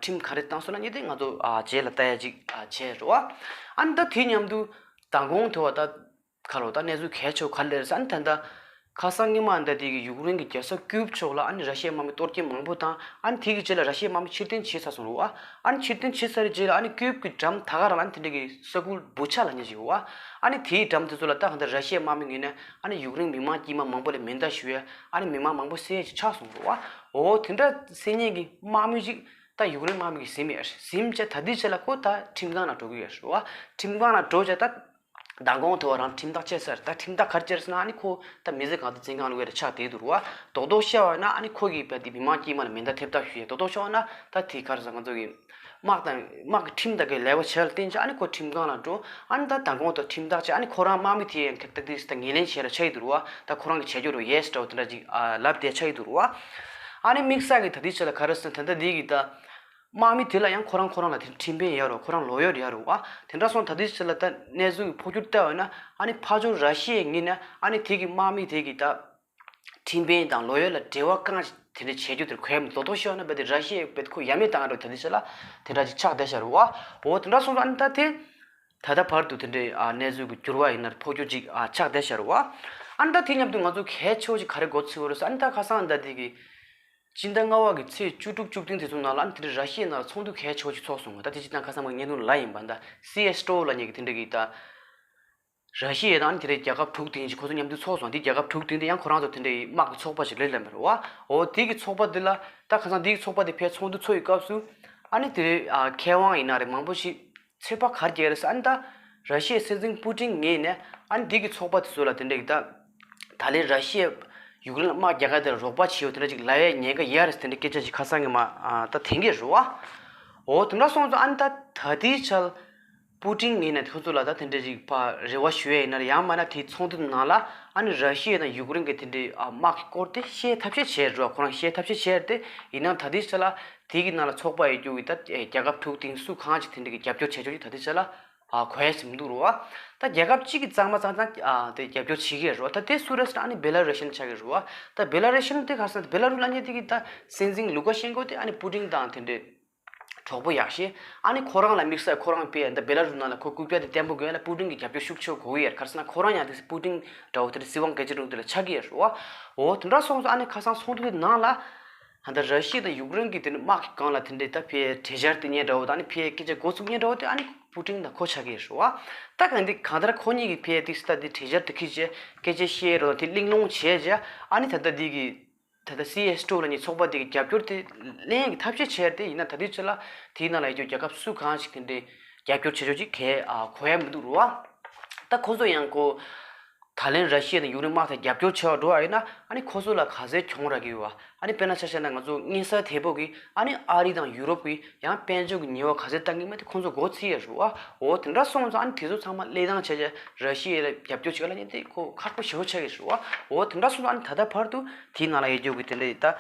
ཁྲིམས་ག་རེ་བཏང་སོང་ན་ནི་དེ་ང་ཚོ་རྗེས་ལ་ལྟ་ཡ་ཅིག་བྱས་རེད་བ། ཨ་ནི་ད་དེ་མཉམ་དུ་མདང་དགོང་དེ་བ་ད། ཁ་ལོ་ད་གནས་ཚུལ་གལ་ཆེ་བ་ག་རེ་རེད་ཟེར་ན། ད་ལྟ་ཁ་སང་ཉི་མ་འདི་དེ་གི་ཡུཀ་རེན་གྱི་རྒྱལ་ས་ཀིབ་ཕྱོགས་ལ་ཨ་ནི་ར་ཤི་ཡའི་དམག་མི་གཏོར་སྐྱོན་མང་པོ་དང་། ཨ་ནི་དེ་གི་རྗེས་ལ་ར་ཤི་ཡའི་དམག་མི་ཕྱིར་འཐེན་བྱས་ཚར་སོང་རུ་བ། ཨ་ནི་ཕྱིར་འཐེན་བྱས་ཚར་རྗེས་ལ་ཨ་ནི་ཀིབ་ཀྱི་འགྲམ་ད་ག་རང་ལ་ཨ་ནི་དེ་འདྲ་གི་ས་ཁུལ་བུ་ཆ་ལབ་མཁན་ཞིག་ཡོད་བ། ཨ་ནི་དེའི་འགྲམ་དེ་ཚོ་ལ་ད་གང་ལྟར་ར་ཤི་ཡའི་དམག་མི་ངོས་ནས་ཨ་ནི་ཡུཀ་རེན་མི་མང་དཀྱུས་མ་མང་པོ་ལ་མེ་མདའ་གཞུ་ཡས། ཨ་ནི་མི་མང་མང་པོ་བསད་ཡས་ཅིག་ཆགས་སོང་རུ་བ། འོ་དེ་འདྲ་བསད་མཁན་གྱི་དམག་མི་ཅིག་ད་ཡུཀ་རེན་དམག་མི་གིས་ཟིན་ཡས། ཟིན་བྱས་ད་ལྟའི་ཆ་ལ་ཁོ་ད་ཁྲིམས་ཁང་ནང་འགྲོ་གི་ཡོད་རུ་བ། ཁྲིམས་ཁང་ནང་འགྲོ་བྱས་ད། མདང་དགོང་དེ་བ་རང་ཁྲིམས་ཐག་བཅད་ཚར། ད་ཁྲིམས་ཐག་ག་རེ་བཅད་ཟེར་ན་ཨ་ནི་ཁོ་ད་མི་ཚེ་གང་ཚེ་བཙོན་ཁང་ལ་ཆགས་བསྡད་འདུག་རུ་བ། རྡོག་རྡོག་བཤད་པ་ན་ཨ་ནི་ཁོ་གིས་བས་དེ་མི་མང་དཀྱུས་མ་ལ་མེ་མདའ་ཐེབས་ཐབས་ཞུས་ཡས། རྡོག་རྡོག་བཤད་པ་ན་ད་དེ་ག་རེ་ཟེར། ང་ཚོ་གི་དམག་དང་དམག་གི་ཁྲིམས་དང་གི་ལས་བ་བྱས་ལ་བརྟེན་བྱས་ཨ་ནི་ཁོ་ཁྲིམས་ཁང་ལ་འགྲོ། ཨ་ནི་ད་མདང་དགོང་དུ་ཁྲིམས་ཐག་བཅད། ཨ་ནི་ཁོ་རང་དམག་མི་དེ་ཡང་ཁ་ཏག་ཏག་ད་ངོས་ལེན་བྱས་ལ་ཆགས་ཀྱི་འདུག་རུ་བ། ད་ཁོ་རང་གིས་བྱས་རྒྱུ་རུ་ཡེས་འདྲ་བོ་དེ་འདྲ་ཅིག་ལབ་བསྡད་ཆགས་ཀྱི་འདུག་རུ་བ། ཨ་ནི་དམིགས་བསལ་གྱི་ད་ལྟའི་ཆ་ལ་ག་རེ་ཟེར་ན། ད་ལྟ་འདི་གི་ད། དམག་མི་དེ་ལ་ཡང་ཁོ་རང་ཁོ་རང་ལ་དེ་ཁྲིམས་དཔོན་ཡོད་རེད། ཁོ་རང་ལོ་ཡར་ཡོད་རེད་བ། དེ་འདྲ་སོང་ད་ལྟའི་ཆ་ལ་ད་གནས་ཚུལ་གྱི་འཕོ་འགྱུར་བལྟས་པ་ན་ཨ་ནི་ཕར་ཕྱོགས་ར་ཤི་ཡའི་ངོས་ནས་ཨ་ནི་དེ་གི་དམག་མི་དེ་གི་ད་ཁྲིམས་དཔོན་དང་ལོ་ཡར་ལ་འབྲེལ་བ་བསྐང་དེ་འདྲ་བྱེད་རྒྱུ་དེར་གོ་ཡ་མི་འདུག་རྡོག་རྡོག་བཤད་ན་རྦད་དེ་ར་ཤི་ཡས་རྦད་དེ་ཁོ་ཡ་མེད་བཏང་ཡ་འདྲ་བོ་ད་ལྟའི་ཆ་ལ་དེ་འདྲ་ཅིག་ཆགས་བསྡད་ཤག་རེད་བ། འོ་དེ་འདྲ་སོང་ཙང་ཨ་ནི་ད་དེ་ད་ལྟ་བར་དུ་དེ་འདྲའི་ཨ་གནས་ཚུལ་གྱི་འགྱུར་བ་ཡིན་ན་འཕོ་འགྱུར་ཅིག་ཨ་ཆགས་བསྡད་ཤག་རེད་བ། ཨ་ནི་ད་དེ་མཉམ་དུ་ང་ཚོ་གལ་ཆེ་བོ་ཅིག་ག་རེ་མགོ་ཚོས་ཡོད་རེད་ཟེར། ཨ་ནི་ད་ཁ་སང་ད་དེ་གི་སྤྱི་ཟླ་ལྔ་པ་གི་ཚེས་བཅུ་དྲུག་བཅུ་བདུན་དེ་ཚོ་ནང་ལ་ཨ་ནི་དེ་འདྲའི་ར་ཤི་ཡའི་ནང་ལ་ཚོགས་འདུ་གལ་ཆེ་བོ་ཅིག་ཚོགས་སོང་བ། ད་དེ་སྤྱིར་བཏང་ཁ་སང་མ་བརྙན་ཐུང་ལ་ཡིན་པ་ད་སི་ཨེས་ཊི་ཨོ་ལབ་མཁན་གྱི་དེ་འདྲ་གི་ད་ར་ཤི་ཡ་དང་ཨ་ནི་དེ་འདྲའི་རྒྱལ་ཁབ་དྲུག་དེ་ཅིག་ཁོ་ཚོ་མཉམ་དུ་ཚོགས་སོང་། དེ་རྒྱལ་ཁབ་དྲུག་དེ་འདི་ཡང་ཁོ་རང་ཚོ་དེ་འདྲའི་དམག་གི་ཚོགས་པ་ཞིག་རེད་ལབ་པ་རེད་བ། འོ་དེ་གི་ཚོགས་པ་དེ་ལ་ད་ཁ་སང་དེ་གི་ཚོགས་པ་དེ་ཕར་ཚོགས་འདུ་ཚོགས་ཡི་སྐབས་སུ་ཨ་ནི་དེ་འདྲའི་ཨ་མཁས་དབང་ཡིན་ན་རེད་མང་པོ་ཞིག་ཚོད་དཔག་ག་རེ་རྒྱག་རེད་ཟེར། ཨ་ནི་ད་ར་ཤི་ཡའི་སྲིད་འཛིན་པུ་ཏིན་ངོས་ནས་ཨ་ནི་འདི་གི་ཚོགས་པ་དེ་ཚོ་ལ་དེ་འདྲ་གི་ད་ད་ལན་ར་ཤི་ཡས་ཡུཀ་རེན་ལ་དམག་རྒྱག་ག་དེར་རོགས་པ་བྱེད་ཡོད་དེ་འདྲ་ཅིག་ལབ་ཡའི་ཉེན་ཁ་ཡོད་རེད་ཟེར་དེ་འདྲའི་སྐད་ཆ་ཅིག་ཁ་སང་གི་མ་ཨ་ད་དེང་གི་རེད་བ། འོ་དེ་འདྲ་སོང་ཙང་ཨ་ནི་ད་ད་ལྟའི་ཆར་པུ་ཏིན་ངོས་ནས་ཁོ་ཚོ་ལ་ད་དེ་འདྲ་ཅིག་ཕར་རེ་བ་ཞུ་ཡས་ཡིན་ན་རེད། ཡང་མིན་ན་དེ་ཚོགས་འདུ་ནང་ལ་ཨ་ནི་ར་ཤི་ཡ་དང་ཡུཀ་རེན་གྱི་དེ་འདྲའི་ཨ་དམག་གི་སྐོར་དེ་བཤད་ཐབས་ཤེས་བྱས་རེད་བ། ཁོ་རང་བཤད་ཐབས་ཤེས་བྱས་རེད་དེ། ཡིན་ནའང་ད་ལྟའི་ཆར་ལ་དེ་གི་ནང་ལ་ཚོགས་པ་ཡོད་རྒྱུ་གི་ད་ཨེ་རྒྱལ་ཁབ་དྲུག་དེ་སུ་གང་ཅིག་དེ་འདྲ་གི་རྒྱབ་སྐྱོར་བྱེད་ཆོག་ཅིག་ད་ལྟའི་ཆར་ལ་ཨ་གོ་ཡ་ཞིག་མི་འདུག་རུ་བ། ད་རྒྱལ་ཁབ་གཅིག་གི་གཙང་མ་གཙང་གཙང་ཨ་དེ་རྒྱབ་སྐྱོར་བྱེད་ཀྱི་རེད་བ། ད་དེ་སུ་རེད་ཟེར་ན་ཨ་ནི་བེ་ལ་རུ་ཤན་ཆགས་ཀྱི་རེད་བ། ད་བེ་ལ་རུ་ཤན་དེ་ག་ཟེར་ན་བེ་ལ་རུ་ལབ་མཁན་དེ་གི་ད་སྲིད་འཛིན་ལུ་ཀ་ཤན་ཀོ་དེ་ཨ་ནི་པུ་ཏིན་དང་དེ་འདྲའི་ གྲོགས་པོ་ཡག་ཤོས། ཨ་ནི་ཁོ་རང་ལ་དམིགས་བསལ་ཁོ་རང་པའི་འདི་བེ་ལ་རུ་ནང་ལ་ཁོ་རྐུབ་བཀྱག་དེ་བརྟན་པོ་དགོས་ཡ་ལ་པུ་ཏིན་གྱི་རྒྱབ་སྐྱོར་ཤུགས་ཆེ་དགོས་ཡ། ག་རེ་ཟེར་ན་ཁོ་རང་ཡང་དེ་པུ་ཏིན་འདྲ་བོ་དེ་འདྲ་སྲིད་དབང་སྐད་ཆ་རུང་དེ་ལ་ཆགས་ཀྱི་ཡ་རེད་བ། འོ་དེ་འདྲ་སོང་ཙང་ཨ་ནི་ཁ་སང་ཚོགས་འདུ་དེ་ནང་ལ། ད་ལྟ་ར་ཤི་ཡ་དང་ཡུཀ་རེན་གྱི་དེ་ནི་དམག་གི་སྒང་ལ་དེ་འདྲའི་ད་ཕའི་གྲོས་འཆར་དེ་སྙན་འདྲ་བོ་དང་ཨ་ནི་ཕའི་སྐད་ཆ་འགོ་བཙུགས་སྙན་འདྲ་བོ་དེ་ཨ་ནི་པུ་ཏིན་དང་ཁོ་ཆགས་ཀྱི་རེད་བ། ད་གང་འདི་གང་ལྟར་ཁོ་གཉིས་ཀྱི་ཕའི་དེ་སི་ད་དེ་གྲོས་འཆར་དེ་ཁི་ཅེ་སྐད་ཆ་བཤད་རོགས་དེ་གླེང་སློང་བྱས་རྗེས་ཨ་ནི་ད་ལྟ་འདི་གི་ད་ལྟ་སི་ཨེས་ཊུ་ལ་ནི་ཚོགས་པ་དེ་གི་རྒྱབ་སྐྱོར་དེ་ལེན་གྱི་ཐབས་ཤེས་བྱས་ཏེ་ཡིན་ན་ད་དུས་ཚོད་ལ་དེའི་ནང་ལ་ཡོད་རྒྱུ་རྒྱལ་ཁབ་སུ་གང་ཞིག་དེ་འདྲའི་རྒྱབ་སྐྱོར་བྱེད་ཕྱོགས་ཅིག་གས་ཨ་གོ་ཡ་མི་འདུག་རུ་བ། ད་ཁོ་ཚོ་ཡང་ཁོ། ད་ལན་ར་ཤི་ཡ་དང་ཡུཀ་རེན་དམག་དེ་རྒྱབ་སྐྱོར་བྱེད་པར་འགྲོ་བ་ཡིན་ན་ཨ་ནི་ཁོ་ཚོ་ལ་ག་ཚད་གྱོང་རག་གི་ཡོད་བ། ཨ་ནི་དཔེར་ན་ཆ་བཞག་ན་ང་ཚོ་དངུལ་གསར་དེ་པོ་གི་ཨ་ནི་ཨ་རི་དང་ཡུ་རོབ་ཀྱི་ཡང་དཔལ་འབྱོར་གྱི་ཉེས་པ་ག་ཚད་བཏང་གི་མེད་དེ་ཁོ་ཚོ་མགོ་ཚོས་ཡ་རུ་བ། འོ་དེ་འདྲ་སོང་ཙང་ཨ་ནི་དེ་ཚོ་ཚང་མ་ལས་སྟངས་བྱས་བྱས་ར་ཤི་ཡ་ལ་རྒྱབ་སྐྱོར་བྱེད་ག་ལ་ཉན་དེ་ཁོ་ཁག་པོ་ཞེ་པོ་ཆགས་ཀྱི་རུ་བ། འོ་དེ་འདྲ་སོང་ཙང་ཨ་ནི་ད་ལྟ་བར་དུ་དེའི་ནང་ལ་ཡོད་རྒྱུ་གི་དེ་འདྲ་ཡི་ད།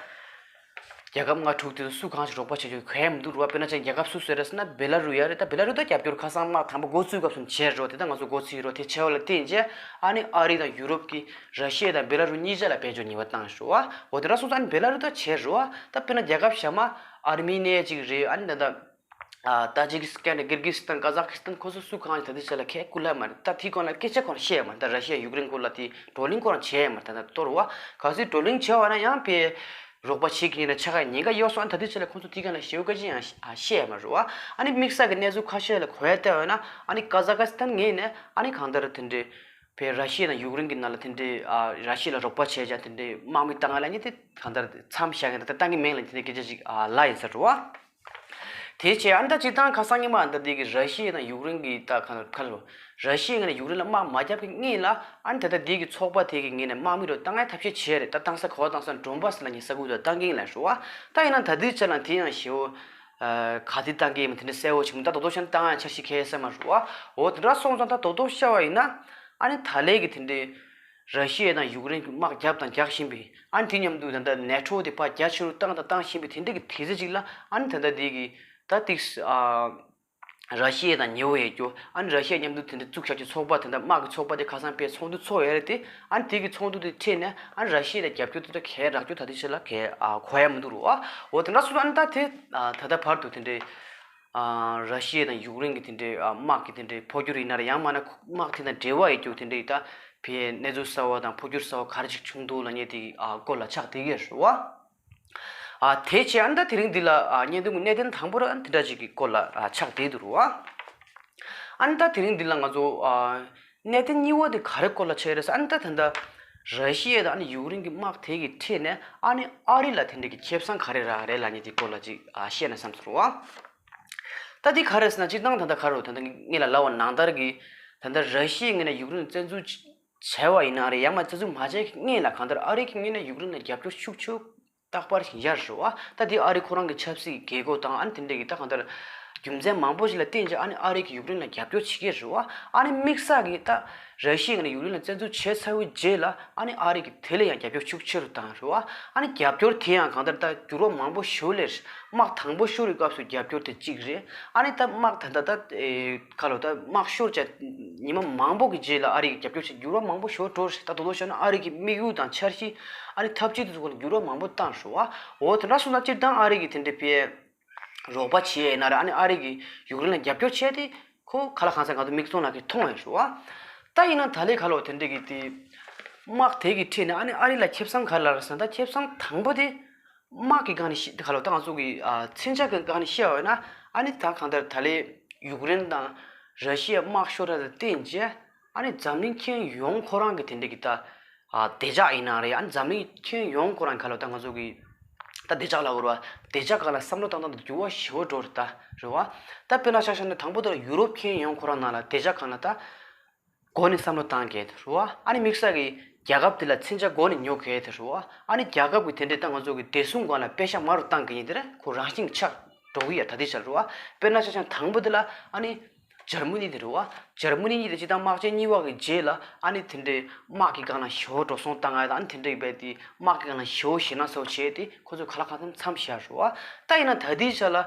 རྒྱལ་ཁབ་ལྔ་དྲུག་དེ་ཚོ་སུ་གང་ཞིག་རོགས་པ་བྱེད་ཆོག་གལ་མི་འདུག་རུ་བ། དཔེར་ན་ཅང་རྒྱལ་ཁབ་སུ་ཟེར་རེད་ཟེར་ན་བེ་ལ་རུ་ཡ་རེད། ད་བེ་ལ་རུ་ད་རྒྱབ་སྐྱོར་ཁ་སང་དམག་དང་པོ་འགོ་བཙུགས་སྐབས་སུ་བྱས་རོགས་དེ་ད་ང་ཚོ་འགོ་ཚུགས་རོགས་དེ་བྱས་པ་ལ་བརྟེན་རྗེས་ཨ་ནི་ཨ་རི་དང་ཡུ་རོབ་ཀྱིས་ར་ཤི་ཡ་དང་བེ་ལ་རུ་གཉིས་ཆ་ལ་དཔལ་འབྱོར་ཉེས་པ་བཏང་རུ་བ། འོ་དེ་འདྲ་སོང་ཙང་ཨ་ནི་བེ་ལ་རུ་ད་བྱས་རུ་བ། ད་དཔེར་ན་རྒྱལ་ཁབ་གཞན་མ་ཨར་མི་ནི་ཡ་ཅིག་རེད། ཨ་ནི་ད་ད། ཨ་ཏཱ་ཇི་ཀི་སི་ཐན་རེད། ཀིར་གི་སི་ཐན། ཀ་ཛག་སི་ཐན། ཁོ་ཚོ་སུ་གང་ཞིག་ད་ལྟའི་ཆ་ལ་ཁས་བསྐུར་ལ་མ་རེད། ད་དེའི་སྐོར་ལ་སྐད་ཆ་ཁོ་རང་བཤད་ཡ་མ་རེད། ད་ར་ཤི་ཡ་ཡུཀ་རེན་སྐོར་ལ་དེ་བགྲོ་གླེང་ཁོ་རང་བྱས་ཡ་མ་རེད། ད་ད་གཏོར་བ་ག་ཚོད་བགྲོ་གླེང་བྱས་པ་ན་ཡང་པའི་རོགས་པ་བྱེད་ཀྱི་ཡིན་ན་ཆ་ག་ཉེན་ཁ་ཡོད་སོང་། ཨ་ད་ལྟའི་ཆ་ལ་ཁོ་ཚོ་དེའི་སྒང་ལ་ཞེ་པོ་སྐད་ཆ་ཡང་ཨ་བཤད་ཡ་མ་རེད་བ། ཨ་ནི་དམིགས་བསལ་གྱི་གནས་ཚུལ་ཁ་ཤས་ལ་གོ་ཡ་བལྟས་པ་ན་ཨ་ནི་ཀ་ཛག་སི་ཐན་ངོས་ནས་ཨ་ནི་གང་ལྟར་དེ་འདྲའི་པའི་ར་ཤི་ཡ་དང་ཡུཀ་རེན་གྱི་ནང་ལ་དེ་འདྲའི་ཨ་ར་ཤི་ཡ་ལ་རོགས་པ་བྱས་ཀྱང་དེ་འདྲའི་དམག་མི་བཏང་ཡ་ལ་ནི་དེ་གང་ལྟར་མཚམས་བཞག་མཁན་ད་ལྟ་བཏང་གི་མེད་ལ་དེ་འདྲའི་སྐད་ཆ་ཅིག་ཨ་ལབ་ཡིན་ས་རེད་བ། དེ་བྱས་ཨ་ནི་ད་སྤྱིར་བཏང་ཁ་སང་ཉི་མ་ཨ་ནི་ད་འདི་གི་ར་ཤི་ཡ་དང་ཡུཀ་རེན་གྱི་ད་ག་ཁ་ལོ། ར་ཤི་ཡ་ངོས་ནས་ཡུཀ་རེན་ལ་དམག་མ་བརྒྱབ་ཀྱི་སྔོན་ལ་ཨ་ནི་ད་ལྟ་འདི་གི་ཚོགས་པ་དེ་གི་ངོས་ནས་དམག་མི་རུ་བཏང་ཡ་ཐབས་ཤེས་བྱས་རེད། ད་བཏང་ས་ག་བ་བཏང་ས་ཌོན་བྷ་སི་ལབ་མཁན་ས་ཁུལ་དུ་བཏང་གི་ཡིན་ལབ་རེད་བ། ད་ཡིན་ན་ད་ལྟའི་ཆ་ལ་དེ་ཡང་ཞེ་པོ་ག་དེ་བཏང་གི་ཡིན་མིན་དེ་འདྲ་གསལ་བོ་ཞིག་མི་འདུག་ད་རྡོག་རྡོག་བཤད་ན་བཏང་ཡ་འཆར་གཞི་གང་ཡང་ཡོད་ས་མ་རེད་བ། འོ་དེ་འདྲ་སོང་ཙང་ད་རྡོག་རྡོག་བཤད་པ་ཡིན་ན་ཨ་ནི་ད་ལན་གྱི་དེ་འདྲའི། ར་ཤི་ཡ་དང་ཡུཀ་རེན་གྱི་དམག་བརྒྱབ་དང་རྒྱག་བཞིན་པའི་ཨ་ནི་དེ་མཉམ་དུ་ད་ལྟ་ནེ་ཊོ་དེ་ཕར་རྒྱ་ཆེ་རུ་བཏང་དང་བཏང་བཞིན་པའི་དེ་འདྲ་གི་དུས་ཚོད་ཅིག་ལ་ཨ་ནི་ད་ལྟ་དེ་གི་ད་ཏིག་ཨ་ར་ཤི་ཡ་དང་ཉེ་བོ་ཡོད་རྒྱུ་ཨ་ནི་ར་ཤི་ཡ་མཉམ་དུ་དེ་འདྲ་བཙུགས་བཞག་རྒྱུ་ཚོགས་པ་དེ་འདྲ་དམག་གི་ཚོགས་པ་དེ་ཁ་སང་དཔེ་ཚོགས་འདུ་ཚོགས་ཡོད་རེད་དེ། ཨ་ནི་དེ་གི་ཚོགས་འདུ་དེ་ཁྲིད་ནས་ཨ་ནི་ར་ཤི་ཡ་ལ་རྒྱབ་སྐྱོར་དེ་འདྲ་གས་རག་རྒྱུ་ད་ལྟའི་ཆ་ལ་གས་ཨ་གོ་ཡ་མི་འདུག་རུ་ཨ། འོ་དེ་འདྲ་སོང་ཙང་ཨ་ནི་ད་དེ་ཨ་ད་ལྟ་བར་དུ་དེ་འདྲའི། ཨ་ར་ཤི་ཡ་དང་ཡུཀ་རེན་གྱི་དེ་འདྲའི་ཨ་དམག་གི་དེ་འདྲའི་འཕོ་འགྱུར་ཡིན་ན་རེད། ཡང་མིན་ན་དམག་དེ་དང་འབྲེལ་བ་ཡོད་རྒྱུ་དེ་འདྲའི་ད་ཕའི་གནས་ཚུལ་གསར་བ་དང་འཕོ་འགྱུར་གསར་བ་ག་རེ་ཞིག་བྱུང་འདུག་ལབ་མཁན་དེ་ཨ་སྐོར་ལ་ཆགས་བསྡད་ཀྱི་རེད་བ། ཨ་དེ་བྱས་ཨ་ནི་ད་དེ་རིང་འདི་ལ་ཨ་བརྙན་ཐུང་གི་གནད་དོན་དང་པོ་ར་ཨ་ནི་དེ་འདྲ་ཞིག་གི་སྐོར་ལ་ཨ་ཆགས་བསྡད་འདུག་རུ་བ། ཨ་ནི་ད་དེ་རིང་འདི་ལ་ང་ཚོ་ཨ་གནད་དོན་གཉིས་པ་དེ་ག་རེ་སྐོར་ལ་ཆགས་ཡོད་རེད་ཟེར། ཨ་ནི་ད་ད་ལྟ་ར་ཤི་ཡ་དང་ཨ་ནི་ཡུཀ་རེན་གྱི་དམག་དེ་གི་ཁྲིད་ནས་ཨ་ནི་ཨ་རི་ལ་དེ་འདྲ་གི་ཁེ་བཟང་ག་རེ་རག་རེད་ལབ་མཁན་དེ་སྐོར་ལ་ཅིག་ཨ་བཤད་ན་བསམ་སོང་རུ་བ། ད་འདི་ག་རེ་ཟེར་ན་སྤྱིར་བཏང་ད་ལྟ་ག་རེ་ད་ལྟ་ངས་ལ་ལབ་པ་ནང་ལྟར་གྱི་ད་ལྟ་ར་ཤི་ཡའི་ངོས་ནས་ཡུཀ་རེན་ལ་བཙན་འཛུལ་བྱས་པ་ཡིན་ན་རེད། ཡང་མ་བཙན་འཛུལ་མ་བྱས་ཀྱི་སྔོན་ལ་གང་ལྟར་ཨ་རི་གི་ངོས་ནས་ཡུཀ་རེན་ལ་རྒྱབ་སྐྱོར་ཤུགས་ཆེ་རྟག་པར་ཞིག་ཡར་རེད་བ། ད་འདི་ཨ་རི་ཁོ་རང་གི་ཆབ་སྲིད་དགོས་མཁོ་དང་ཨ་ནི་དེ་འདྲ་གི་ད་གང་ལྟར་རྒྱུ་མཚན་མང་པོ་ཞིག་ལ་བརྟེན་བྱས་ཨ་ནི་ཨ་རི་གི་ཡུཀ་རེན་ལ་རྒྱབ་སྐྱོར་བྱེད་ཀྱི་རེད་བ། ཨ་ནི་དམིགས་བསལ་གྱི་ད་ར་ཤི་ཡའི་ངོས་ནས་ཡུཀ་རེན་ལ་བཙན་འཛུལ་བྱས་ཚར་བའི་རྗེས་ལ་ཨ་ནི་ཨ་རི་གི་དེ་ལས་ཡང་རྒྱབ་སྐྱོར་ཤུགས་ཆེ་རུ་བཏང་རེད་བ། ཨ་ནི་རྒྱབ་སྐྱོར་དེ་ཡང་གང་ལྟར་ད་འགྱུར་བ་མང་པོ་ཞིག་སླེབས། དམག་དང་པོ་ཤོར་བའི་སྐབས་སུ་རྒྱབ་སྐྱོར་དེ་གཅིག་རེད། ཨ་ནི་ད་དམག་ད་ད་ད་ཨེ་ག་ལོ་ད་དམག་ཤོར་བྱས་ཉི་མ་མང་པོ་གི་རྗེས་ལ་ཨ་རི་གི་རྒྱབ་སྐྱོར་བྱས་འགྱུར་བ་མང་པོ་ཞིག་འགྲོ་རེད། ད་དོ་དོ་བྱས་ན་ཨ་རི་གི་དམིགས་ཡུལ་དང་འཆར་གཞི་ཨ་ནི་འཐབ་ཇུས་དེ་ཚོ་སྐོར་ལ་འགྱུར་བ་མང་པོ་བཏང་རེད་བ། འོ་དེ་འདྲ་སོང་ན་སྤྱིར་བཏང་ཨ་རི་གི་དེ་འདྲའི་ཕའི་རོགས་པ་བྱེད་ཡས་ཡིན་ན་རེད། ཨ་ནི་ཨ་རི་གི་ཡུཀ་རེན་ལ་རྒྱབ་སྐྱོར་བྱས་ཏེ་ཁོ་ག་ལ་གང་ཟག་ང་ཚོ་མིག་མཐོང་ལག་གིས་མཐོང་ཡོད་རེད་བ། ད་ཡིན་ན་ད་ལས་ག་ལོ་དེ་འདྲ་གི་དེ་དམག་དེ་གི་ཁྲིད་ནས་ཨ་ནི་ཨ་རི་ལ་ཁེ་བཟང་ག་རེ་རག་རེད་ཟེར་ན། ད་ཁེ་བཟང་དང་པོ་དེ་དམག་གི་སྒང་ནས་བཤད་དེ་ག་ལོ་ད་ང་ཚོ་གི་ཨ་མཚོན་ཆ་གི་སྒང་ནས་བཤད་པ་ཡིན་ན་ཨ་ནི་ད་གང་ལྟར་ད་ལས་ཡུཀ་རེན་དང་ར་ཤི་ཡ་དམག་ཤོར་བ་དང་བསྟུན་བྱས་ཨ་ནི་འཛམ་གླིང་ཁྱོན་ཡོངས་ཁོ་རང་གི་དེ་འདྲ་གི་ད་ཨ་བདེ་འཇགས་ཡིན་ན་རེད། ཨ་ནི་འཛམ་གླིང་ཁྱོན་ཡོངས་ཁོ་རང་གི་ག་ལོ་ད་ང་ཚོ་གི་ད་བདེ་འཇགས་ལ་འོར་བ་བདེ་འཇགས་སྒང་ལ་བསམ་བློ་བཏང་སྟངས་དེ་འགྱུར་བ་ཞེ་པོ་འགྲོ་རེད་ད་རེད་བ། ད་དཔེར་ན་ཆ་བཞག་ན་དང་པོ་དེ་ལ་ཡུ་རོབ་ཁྱོན་ཡོངས་ཁོ་རང་ནང་ལ་བདེ་འཇགས་སྒང་ལ་ད་འགོ་ནས་བསམ་བློ་བཏང་གལ་དེ་རུ་བ། ཨ་ནི་དམིགས་བསལ་གྱི་རྒྱལ་ཁབ་དེ་ལ་མཚོན་ཆ་འགོ་ནས་ཉོ་གལ་དེ་རུ་བ། ཨ་ནི་རྒྱལ་ཁབ་ཀྱི་དེ་འདྲའི་ད་ང་ཚོ་གི་བདེ་སྲུང་སྒང་ལ་པེ་ཤ་མང་རུ་བཏང་གི་ཡིན་དེ་རེད། ཁོ་རང་བཞིན་ཆགས་འགྲོ་གི་ཡ་ད་དེ་ཆ་རུ་བ། དཔེར་ན་ཆ་བཞག་དང་པོ་དེ་ལ་ཨ་ནི་འཇར་མ་ནི་དེ་རུ་བ། འཇར་མ་ནི་གཉིས་དེ་སྤྱིར་བཏང་དམག་ཆེན་གཉིས་པ་གི་རྗེས་ལ་ཨ་ནི་དེ་འདྲའི་དམག་གི་སྒང་ལ་ཞེ་པོ་འགྲོ་སོང་བཏང་ཡ་དང་ཨ་ནི་དེ་འདྲའི་བས་དེ་དམག་གི་སྒང་ལ་ཞེ་པོ་ཞེད་སྣང་ཚ་པོ་བྱས་ཏེ་ཁོ་ཚོས་ག་ལ་གང་འཚམ་འཚམ་བཞག་རུ་བ། ད་ཡིན་ན་ད་དེ་ཆ་ལ།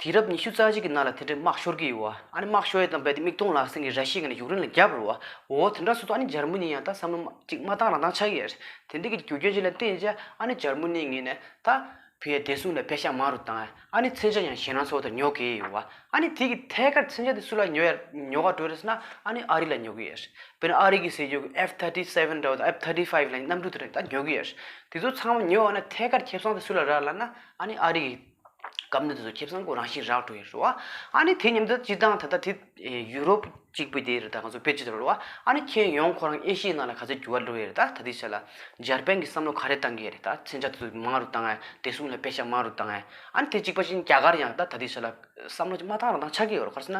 དུས་རབས་ཉི་ཤུ་རྩ་གཅིག་གི་ནང་ལ་དེ་འདྲའི་དམག་ཤོར་གྱི་ཡོད་བ། ཨ་ནི་དམག་ཤོར་ཡས་དང་རྦད་དེ་མིག་མཐོང་ལག་ཟིན་གྱི་ར་ཤི་ཡ་ངོས་ནས་ཡུཀ་རེན་ལ་བརྒྱབ་རེད་བ། འོ་དེ་འདྲ་སོང་ཙང་ཨ་ནི་འཇར་མ་ནི་ཡང་ད་བསམ་བློ་གཅིག་མ་བཏང་རང་བཏང་ཆགས་ཀྱི་ཡོད་རེད། དེ་འདྲ་གི་རྒྱུ་རྐྱེན་ཅིག་ལ་བརྟེན་བྱས་ཨ་ནི་འཇར་མ་ནི་ངོས་ནས་ད་ ཕའི་བདེ་སྲུང་ལ་པེ་ཤག་མང་རུ་བཏང་ཡ། ཨ་ནི་མཚོན་ཆ་ཡང་ཞེད་སྣང་ཚོགས་དང་ཉོ་གི་ཡོད་བ། ཨ་ནི་དེ་གི་ཐད་ཀར་མཚོན་ཆ་དེ་སུ་ལ་ཉོ་ཡ་ཉོ་ག་འགྲོ་རེད་ཟེར་ན། ཨ་ནི་ཨ་རི་ལ་ཉོ་གི་ཡོད། དཔེར་ན་ཨ་རི་གི་ཟེར་རྒྱུ་གི་F thirty seven འདྲ་བོ་དང་F thirty five ལ་གནམ་གྲུ་དེ་འདྲ་ད་ཉོ་གི་ཡོད། དེ་ཚོ་ཚང་མ་ཉོ་བ་ན་ཐད་ཀར་ཁེ་བཟང་དེ་སུ་ལ་རག་ལབ་ན། ཨ་ནི་ཨ་རི་གི་ཀམ་ནི་དེ་ཚོ་ཁེ་བཟང་ཁོ་རང་བཞིན་རག་འགྲོ་ཡོད་རེད་བ། ཨ་ནི་དེ་མཉམ་དུ་སྤྱིར་བཏང་ད་ལྟ་དེ་ཡུ་རོབ་གཅིག་པུ་དེ་རེད། ད་ང་ཚོ་དཔེ་ཅིག་ལྟ་རེད་བ། ཨ་ནི་ཁྱེད་ཡོང་ཁོ་རང་ཨེ་ཤི་ཡའི་ནང་ལ་ག་ཚོད་འགྱུར་བ་འགྲོ་ཡོད་རེད། ད་ད་ལྟའི་ཆ་ལ་འཇར་པན་གྱི་བསམ་བློ་ག་རེ་བཏང་གི་ཡོད་རེད། ད་མཚོན་ཆ་དེ་ཚོ་མང་རུ་བཏང་ཡ། བདེ་སྲུང་ལ་པེ་ཤག་མང་རུ་བཏང་ཡ། ཨ་ནི་དེ་གཅིག་པ་བཞིན་རྒྱ་གར་ཡང་ད་ད་ལྟའི་ཆ་ལ་བསམ་བློ་ཅིག་མ་བཏང་རང་བཏང་ཆགས་ཀྱི་ཡོད་རེད། ག་རེ་ཟེར་ན་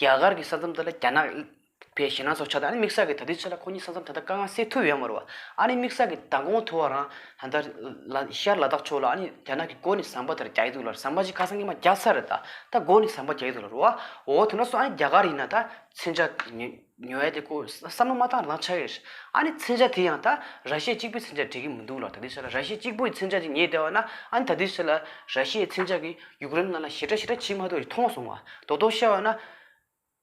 རྒྱ་གར་གྱི་ས་མཚམས་དེ་ལ་རྒྱ་ནག་ཕའི་ཞེད་སྣང་ཚོགས་ཆགས། ད་ཨ་ནི་དམིགས་བསལ་གྱི་ད་ལྟའི་ཆ་ལ་ཁོ་གཉིས་ས་མཚམས་ད་ལྟ་དཀའ་ངལ་སེལ་ཐུབ་ཡོད་མ་རེད་བ། ཨ་ནི་དམིགས་བསལ་གྱི་མདང་དགོང་ཐུག་པ་རང་ད་ལྟ་ལ་ཤར་ལ་དྭགས་ཕྱོགས་ལ་ཨ་ནི་རྒྱ་ནག་གི་མགོ་ནས་ཟམ་པ་དེར་རྒྱག་གི་འདུག་ལ། ཟམ་པ་ཅིག་ཁ་སང་ཉི་མ་རྒྱག་ཚར་རེད། ད་ད་མགོ་ནས་ཟམ་པ་རྒྱག་གི་འདུག་ལ་རེད་བ། འོ་དེ་འདྲ་སོང་ཨ་ནི་རྒྱ་གར་ཡིན་ན་ད་མཚོན་ཆ་ཉོ་ཉོ་ཡ་དེ་ཁོ་བསམ་བློ་མ་བཏང་རང་ཆགས་ཡོད་རེད། ཨ་ནི་མཚོན་ཆ་དེ་ཡང་ད་ར་ཤི་ཡ་གཅིག་པུའི་མཚོན་ཆ་འགྲིག་གི་མི་འདུག་ལ། ད་ལྟའི་ཆ་ལ་ར་ཤི་ཡ་གཅིག་པུའི་མཚོན་ཆ་དེ་ཉོས་བསྡད་པ་ན་ཨ་ནི་ད་ལྟའི་ཆ་ལ་ར་ཤི་ཡའི་མཚོན་ཆ་གིས་ཡུཀ་རེན་ནང་ལ་ཞེ་དྲག་ཞེ་དྲག་བྱེད་མ་ཐུབ་པ་ཞིག་མཐོང་སོང་བ། རྡོག་རྡོག་བཤད་པ་ན།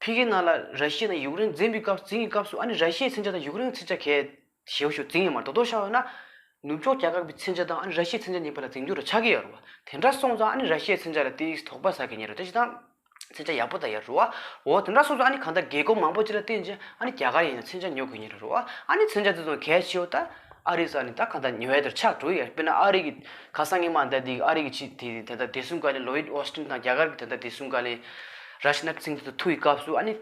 ཕ་གིའི་ནང་ལ་ར་ཤི་ཡ་དང་ཡུཀ་རེན་འཛིང་བའི་སྐབས་འཛིང་གི་སྐབས་སུ་ཨ་ནི་ར་ཤི་ཡའི་མཚོན་ཆ་དང་ཡུཀ་རེན་མཚོན་ཆ་གས་ཞེ་པོ་ཞིག་འཛིང་ཡོད་མ་རེད། རྡོག་རྡོག་བཤད་པ་ན། ནུབ་ཕྱོགས་རྒྱལ་ཁབ་ཀྱི་མཚོན་ཆ་དང་ཨ་ནི་ར་ཤི་ཡའི་མཚོན་ཆ་གཉིས་བར་ལ་འཛིང་སྐྱོར་རུ་ཆགས་ཀྱི་ཡོད་རེད་བ། དེ་འདྲ་སོང་ཙང་ཨ་ནི་ར་ཤི་ཡའི་མཚོན་ཆ་ལ་དེ་དོགས་པ་ཟ་མཁན་ཉེ་རུ་དེ་ཞིག་དང་། མཚོན་ཆ་ཡག་པོ་ད་ཡོད་རེད་བ། འོ་དེ་འདྲ་སོང་ཙང་ཨ་ནི་གང་ལྟར་རྒྱལ་ཁབ་མང་པོ་ཅིག་ལ་བརྟེན་བྱས་ཨ་ནི་རྒྱ་གར་ཡིན་ན་མཚོན་ཆ་ཉོ་དགོས་ཉེ་རུ་རེད་བ། ཨ་ནི་མཚོན་ཆ་དེ་ཚོ་གལ་ཆེ་བ་ད་ཨ་རི་ས་ནི་ད་གང་ལྟར་ཉོ་ཡ་དེར་ཆགས་འགྲོ་ཡོད། དཔེར་ན་ཨ་རི་གི་ཁ་སང་ཉི་མ་ད་འདི་ཨ་རི་གི་ཆེས་དེ་ད་ལྟ་བདེ་སྲུང་བཀའ་བློན་ལོ་ཡིད་ཨོ་སི་ཊིན་དང་རྒྱ་གར་གྱི་ད་ལྟ་བདེ་སྲུང་བཀའ་བློན་ར་ཇི་ནཱཐ་སིང་དེ་ཚོ་ཐུག་པའི་སྐབས་སུ་ཨ་ནི།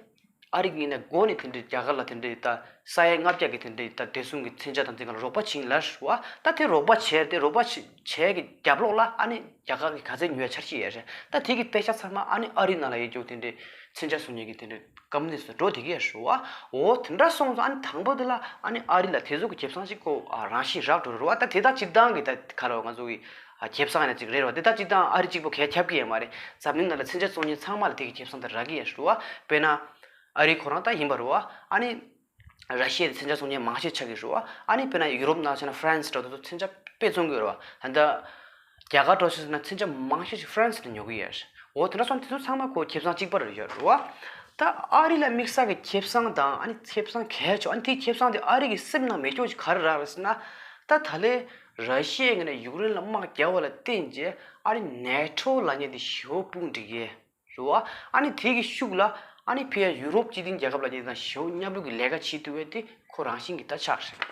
ཨ་རི་གིས་ནས་འགོ་ནས་དེ་འདྲའི་རྒྱ་གར་ལ་དེ་འདྲའི་ད་ས་ཡ་ལྔ་བརྒྱ་གི་དེ་འདྲའི་ད་བདེ་སྲུང་གི་མཚོན་ཆ་དང་དེ་ག་ལ་རོགས་པ་བྱིན་ལ་རུ་བ། ད་དེ་རོགས་པ་བྱས་ཏེ་རོགས་པ་བྱས་བྱས་ཀྱི་རྒྱབ་ལོགས་ལ་ཨ་ནི་རྒྱ་གར་གི་ག་ཚད་ཉོ་ཡ་འཆར་གཞི་ཡོད་རེད། ད་དེ་གི་པེ་ཤག་ཚང་མ་ཨ་ནི་ཨ་རི་ནང་ལ་ཡོད་རྒྱུ་དེ་འདྲའི་མཚོན་ཆ་བཟོ་མཁན་གྱི་དེ་འདྲའི་ཀམ་པ་ནི་ཚོ་འགྲོ་བསྡད་ཀྱི་ཡོད་རུ་བ། འོ་དེ་འདྲ་སོང་ཙང་ཨ་ནི་དང་པོ་དེ་ལ་ཨ་ནི་ཨ་རི་ལ་དེ་ཚོ་གི་ཁེ་བཟང་ཞིག་ཁོ་རང་བཞིན་རག་འགྲོ་རུ་བ། ད་དེ་དག་སྤྱིར་བཏང་གི་ད་ག་ལ་ང་ཚོ་གི་ཁེ་བཟང་ཡིན་ན་ཅིག་རེད་བ། དེ་དག་སྤྱིར་བཏང་ཨ་རི་གཅིག་པོ་གས་ཁྱབ་ཀྱི་ཡོད་མ་རེད། འཛམ་གླིང་ནང་ལ་མཚོན་ཆ་བཙོང་མཁན་ཚང་མ་ལ་དེ་གི་ཁེ་བཟང་དེ་རག་གི་ཡོད་རུ་བ། དཔེར་ན། ཨ་རི་ཁོ་རང་ད་ཡིན་པ་རེད་བ། ཨ་ནི། ར་ཤི་ཡའི་མཚོན་ཆ་བཙོང་མཁན་མང་ཤོས་ཆགས་ཀྱི་རེད་བ། ཨ་ནི་དཔེར་ན་ཡུ་རོབ་ནང་ཆ་ན་ཧྥ་རན་སི་འདྲ་བོ་དེ་ཚོ་མཚོན་ཆ་དཔེ་བཙོང་གི་ཡོད་རེད་བ། ད་ལྟ་རྒྱ་གར་འདྲ་བོ་ཆ་ན་མཚོན་ཆ་མང་ཤོས་ཤིག་ཧྥ་རན་སི་ནས་ཉོ་གི་ཡོད་རེད། འོ་དེ་འདྲ་སོང་དེ་ཚོ་ཚང་མ་ཁོ་ཁེ་བཟང་གཅིག་པ་རེད་ཡོད་རེད་བ། ད་ཨ་རི་ལ་དམིགས་བསལ་གྱི་ཁེ་བཟང་དང་ཨ་ནི་ཁེ་བཟང་གལ་ཆེ་བ་ཨ་ནི་དེའི་ཁེ་བཟང་དེ་ཨ་རི་གི་སེམས་ནང་མེད་སྐྱོ་ཞིག་ག་རེ་རག་རེད་ཟེར་ན། ད་ད་ལས་ར་ཤི་ཡའི་ངོས་ནས་ཡུཀ་རེན་ལ་དམག་རྒྱག་པ་ལ་བརྟེན་རྗེས་ཨ་རི་ནེ་ཊོ་ལབ་མཁན་དེ་ཞེ་པོ་དཔུང་སྒྲིག་གི་རེད་བ། ཨ་ནི་དེ་གི་ཤུགས་ལ་ཨ་ནི་ཕི་ཡ་ཡུ་རོབ་སྤྱི་མཐུན་རྒྱལ་ཁབ་ལབ་མཁན་དང་ཞེ་པོ་མཉམ་རུབ་ཀྱི་ལས་ཀ་བྱེད་ཐུབ་པའི་དེ་ཁོ་རང་བཞིན་གྱི་ད་ཆགས་རེད།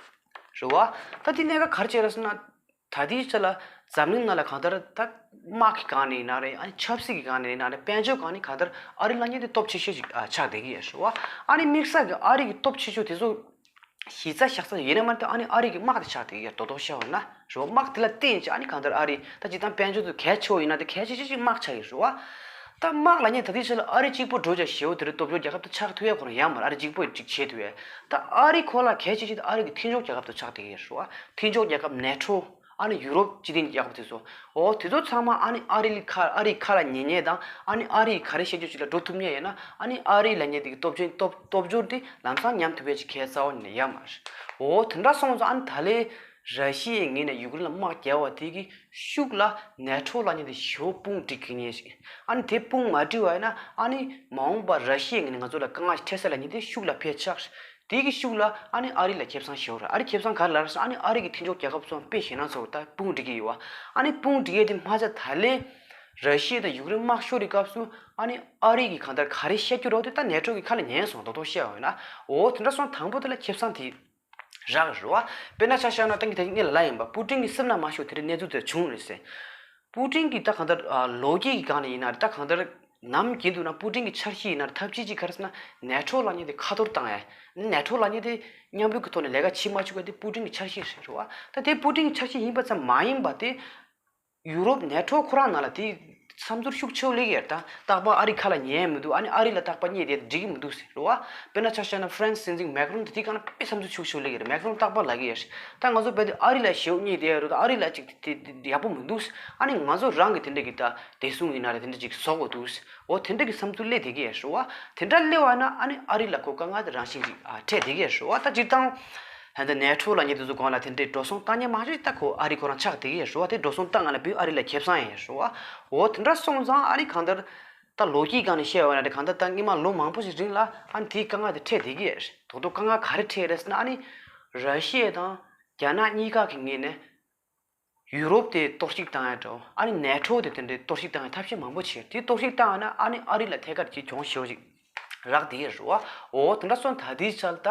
རེད་བ། ད་དེ་གནད་འགག་ག་རེ་བྱས་རེད་ཟེར་ན། ད་ལྟའི་ཆ་ལ་འཛམ་གླིང་ནང་ལ་གང་ལྟར་ད་དམག་གི་སྒང་ནས་ཡིན་ན་རེད། ཨ་ནི་ཆབ་སྲིད་ཀྱི་སྒང་ནས་ཡིན་ན་རེད། དཔལ་འབྱོར་སྒང་ནས་གང་ལྟར་ཨ་རི་ལབ་མཁན་དེ་སྟོབས་ཆེ་ཤོས་ཤིག་ཨ་ཆགས་བསྡད་ཀྱི་ཡོད་རེད་བ། ཨ་ནི་དམིགས་བསལ་གྱི་ཨ་རི་གི་སྟོབས་ཆེ་ཤོས་དེ་ཚོ། གཞི་རྩ་བཞག་ས་ཡིན་ན་མ་གཏོགས་ཨ་ནི་ཨ་རི་གི་དམག་དེ་ཆགས་བསྡད་ཀྱི་ཡོད་རེད། རྡོག་རྡོག་བཤད་པ་ན་རེད་བ། དམག་དེ་ལ་བརྟེན་བྱས་ཨ་ནི་གང་ལྟར་ཨ་རི་ད་སྤྱིར་བཏང་དཔལ་འབྱོར་དུ་གལ་ཆེ་བོ་ཡིན་ན་དེ་གལ་ཆེ་ཤོས་ཤིག་དམག་ཆགས་ཡོད་རེད་བ། ད་དམག་ལབ་མཁན་ད་ལྟའི་ཆ་ལ་ཨ་རི་གཅིག་པོ་འགྲོ་བྱས་ཞེ་པོ་དེ་རེད། སྟོབས་འབྱོར་རྒྱལ་ཁབ་དེ་ཆགས་ཐུབ་ཡ་ཁོ་རང་ཡོད་མ་རེད། ཨ་རི་གཅིག་པོས་ཅིག་བྱེད་ཐུབ་ཡ། ད་ཨ་རི་ཁོ་ལ་གལ་ཆེ་ཤོས་དེ་ཨ་རི་གི་མཐུན་ཕྱོགས་རྒྱལ་ཁབ་དེ་ཆགས་བསྡད་ཀྱི་ཡོད་རེད་བ། མཐུན་ཕྱོགས་རྒྱལ་ཁབ་ནེ་ཊོ། ཨ་ནི་ཡུ་རོབ་སྤྱི་མཐུན་རྒྱལ་ཁབ་དེ་ཚོ། འོ་དེ་ཚོ་ཚང་མ་ཨ་ནི་ཨ་རི་ལ་ཁ་ཨ་རིའི་ཁ་ལ་ཉན་ཉན་དང་ཨ་ནི་ཨ་རིའི་ག་རེ་བཤད་རྒྱུ་ཅིག་ལ་འགྲོ་ཐུབ་ཉན་ཡིན་ན་ཨ་ནི་ཨ་རི་ལབ་མཁན་དེ་གི་སྟོབས་ཆེན་སྟོབས་སྟོབས་འབྱོར་དེ་ལམ་སང་ཉམས་ཐུབ་ཡ་ཅིག་གལ་རྩ་བ་ནས་ཡོད་མ་རེད། འོ་དེ་འདྲ་སོང་ཙང་ཨ་ནི་ད་ལས་ར་ཤི་ཡའི་ངོས་ནས་ཡུཀ་རེན་ལ་དམག་རྒྱག་པ་དེ་གི་ཤུགས་ལ་ནེ་ཊོ་ལབ་མཁན་དེ་ཞེ་པོ་དཔུང་སྒྲིག་གི་ཉན་ཞིག་ཨ་ནི་དེ་དཔུང་མ་སྒྲིག་པ་ཡིན་ན་ཨ་ནི་མ་འོངས་པར་ར་ཤི་ཡའི་ངོས་ནས་ང་ཚོ་ལ་དཀའ་ངལ་ཞིག་འཕྲད་ས་ལབ་མཁན་དེ་ཤུགས་ལ་ཕལ་ཆགས། དེ་གི་ཤུགས་ལ་ཨ་ནི་ཨ་རི་ལ་ཁེ་བཟང་ཞེ་པོ་རེད། ཨ་རི་ཁེ་བཟང་ག་རེ་ལབ་རེད་ཟེར་ན་ཨ་ནི་ཨ་རི་གི་མཐུན་ཕྱོགས་རྒྱལ་ཁབ་ཚོ་དཔེ་ཞེད་སྣང་ཚོར་ད་དཔུང་སྒྲིག་གི་ཡོད་བ། ཨ་ནི་དཔུང་སྒྲིག་ཡས་དེ་མ་ཚད་ད་ལས་ར་ཤི་ཡ་དང་ཡུཀ་རེན་དམག་ཤོར་བའི་སྐབས་སུ་ཨ་ནི་ཨ་རི་གི་གང་ལྟར་ག་རེ་བཤད་རྒྱུ་རེད་དེ་ད་ནེ་ཊོ་གི་ཁ་ལ་ཉན་སོང་། རྡོག་རྡོག་བཤད་པ་ཡིན་ན། འོ་དེ་འདྲ་སོང་དང་པོ་དེ་ལ་ཁེ་བཟང་དེ་རག་རེད་བ། དཔེར་ན་ཆ་བཞག་ན་ད་ངས་ད་ངས་ལབ་ཡིན་པ་པུ་ཏིན་གི་སེམས་ནང་མ་ཤོར་དེ་རིང་གནས་ཚུལ་དེ་བྱུང་རེད་ཟེར། པུ་ཏིན་གྱིས་ད་གང་ལྟར་ཨ་ལོ་རྒྱུས་ཀྱི་སྒང་ནས་ཡིན་ན་རེད། ད་གང་ལྟར་ནམ་རྒྱུན་དུ་ན་པུ་ཏིན་གྱི་འཆར་གཞི་ཡིན་ན་རེད། ཐབས་ཇུས་གཅིག་ག་རེ་ཟེར་ན་ནེ་ཊོ་ལབ་མཁན་དེ་ཁ་ཐོར་བཏང་ཡ། ནེ་ཊོ་ལབ་མཁན་དེ་མཉམ་འབྲེལ་གྱི་ཐོག་ནས་ལས་ཀ་བྱེད་མ་བཅུག་པ་དེ་པུ་ཏིན་གྱི་འཆར་གཞི་རེད་རེད་བ། ད་དེ་པུ་ཏིན་གྱི་འཆར་གཞི་ཡིན་པ་ཙམ་མ་ཡིན་པ་དེ་ཡུ་རོབ་ནེ་ཊོ་ཁོ་རང་ནང་ལ་དེ་བསམ་ཚུལ་ཤུགས་ཆེ་བོ་སླེབས་ཡོད་རེད། ད་རྟག་པར་ཨ་རི་ཁ་ལ་ཉན་མི་འདུག་ཨ་ནི་ཨ་རི་ལ་རྟག་པར་བསྙད་བསྡད་འགྲིག་གི་མི་འདུག་ཟེར་རེད་བ། དཔེར་ན་ཆ་བཞག་ན་ཧྥ་རན་སི་སྲིད་འཛིན་མེག་རོན་དེ་དེའི་སྒང་ལ་དཔེ་བསམ་ཚུལ་ཤུགས་ཆེ་བོ་སླེབས་ཡོད་རེད། མེག་རོན་རྟག་པར་ལབ་ཀྱི་ཡོད་རེད། ད་ང་ཚོ་རྦད་དེ་ཨ་རི་ལ་ཞེ་པོ་བསྙད་བསྡད་ཡོད་རེད། ད་ཨ་རི་ལ་ཅིག་དེ་དེ་ཡག་པོ་མི་འདུག་ཨ་ནི་ང་ཚོ་རང་གི་དེ་འདྲ་གི་ད་བདེ་སྲུང་ཡིན་ན་རེད། དེ་འདྲ་ཅིག་བཟོ་དགོས་འདུག་འོ་དེ་འདྲ་གི་བསམ་ཚུལ་སླེབས་བསྡད་ཀྱི་ཡོད་རེད་བ། དེ་འདྲ་སླེབས་པ་ན་ཨ་ནི་ཨ་རི་ལ་ཁོ་དཀའ་ངལ་དེ་རང་བཞིན་གྱིས་ཨ་འཕྲད་བསྡད་ཀྱི་ཡོད་རེད་བ། ད་སྤྱིར་བཏང་ད་ལྟ་ནེ་ཊོ་ལབ་མཁན་དེ་ཚོ་སྒང་ལ་དེ་འདྲའི་འགྲོ་སོང་བཏང་མཁན་མང་ཤོས་ད་ཁོ་ཨ་རི་ཁོ་རང་ཆགས་བསྡད་ཀྱི་ཡོད་རེད་བ། དེ་འགྲོ་སོང་བཏང་མཁན་ལ་བུ་ཨ་རི་ལ་ཁེ་བཟང་ཡོད་རེད་བ། འོ་དེ་འདྲ་སོང་ཙང་ཨ་ནི་གང་ལྟར་ད་ལོ་རྒྱུས་སྒང་ནས་བཤད་པ་ན་རེད། གང་ལྟར་ད་སྔོན་མ་ལོ་མང་པོ་ཞིག་རིང་ལ་ཨ་ནི་དེའི་དཀའ་ངལ་དེ་འཕྲད་བསྡད་ཀྱི་ཡོད་རེད། རྡོག་རྡོག་དཀའ་ངལ་ག་རེ་འཕྲད་རེད་ཟེར་ན་ཨ་ནི་ར་ཤི་ཡ་དང་རྒྱ་ནག་གཉིས་ཀ་གི་ངོས་ནས། ཡུ་རོབ་དེ་གཏོར་བཤིག་བཏང་ཡ་འདྲ་བོ། ཨ་ནི་ནེ་ཊོ་དེ་དེ་འདྲའི་གཏོར་བཤིག་བཏང་ཡ་ཐབས་ཤེས་མང་པོ་བྱས། དེ་གཏོར་བཤིག་བཏང་ཡ་ན་ཨ་ནི་ཨ་རི་ལ་ཐད་ཀར་གྱི་གྱོང་ཞེ་པོ་ཅིག་རག་བསྡད་ཡོད་རེད་བ། འོ་དེ་འདྲ་སོང་ད་ལྟའི་ཆར་ད་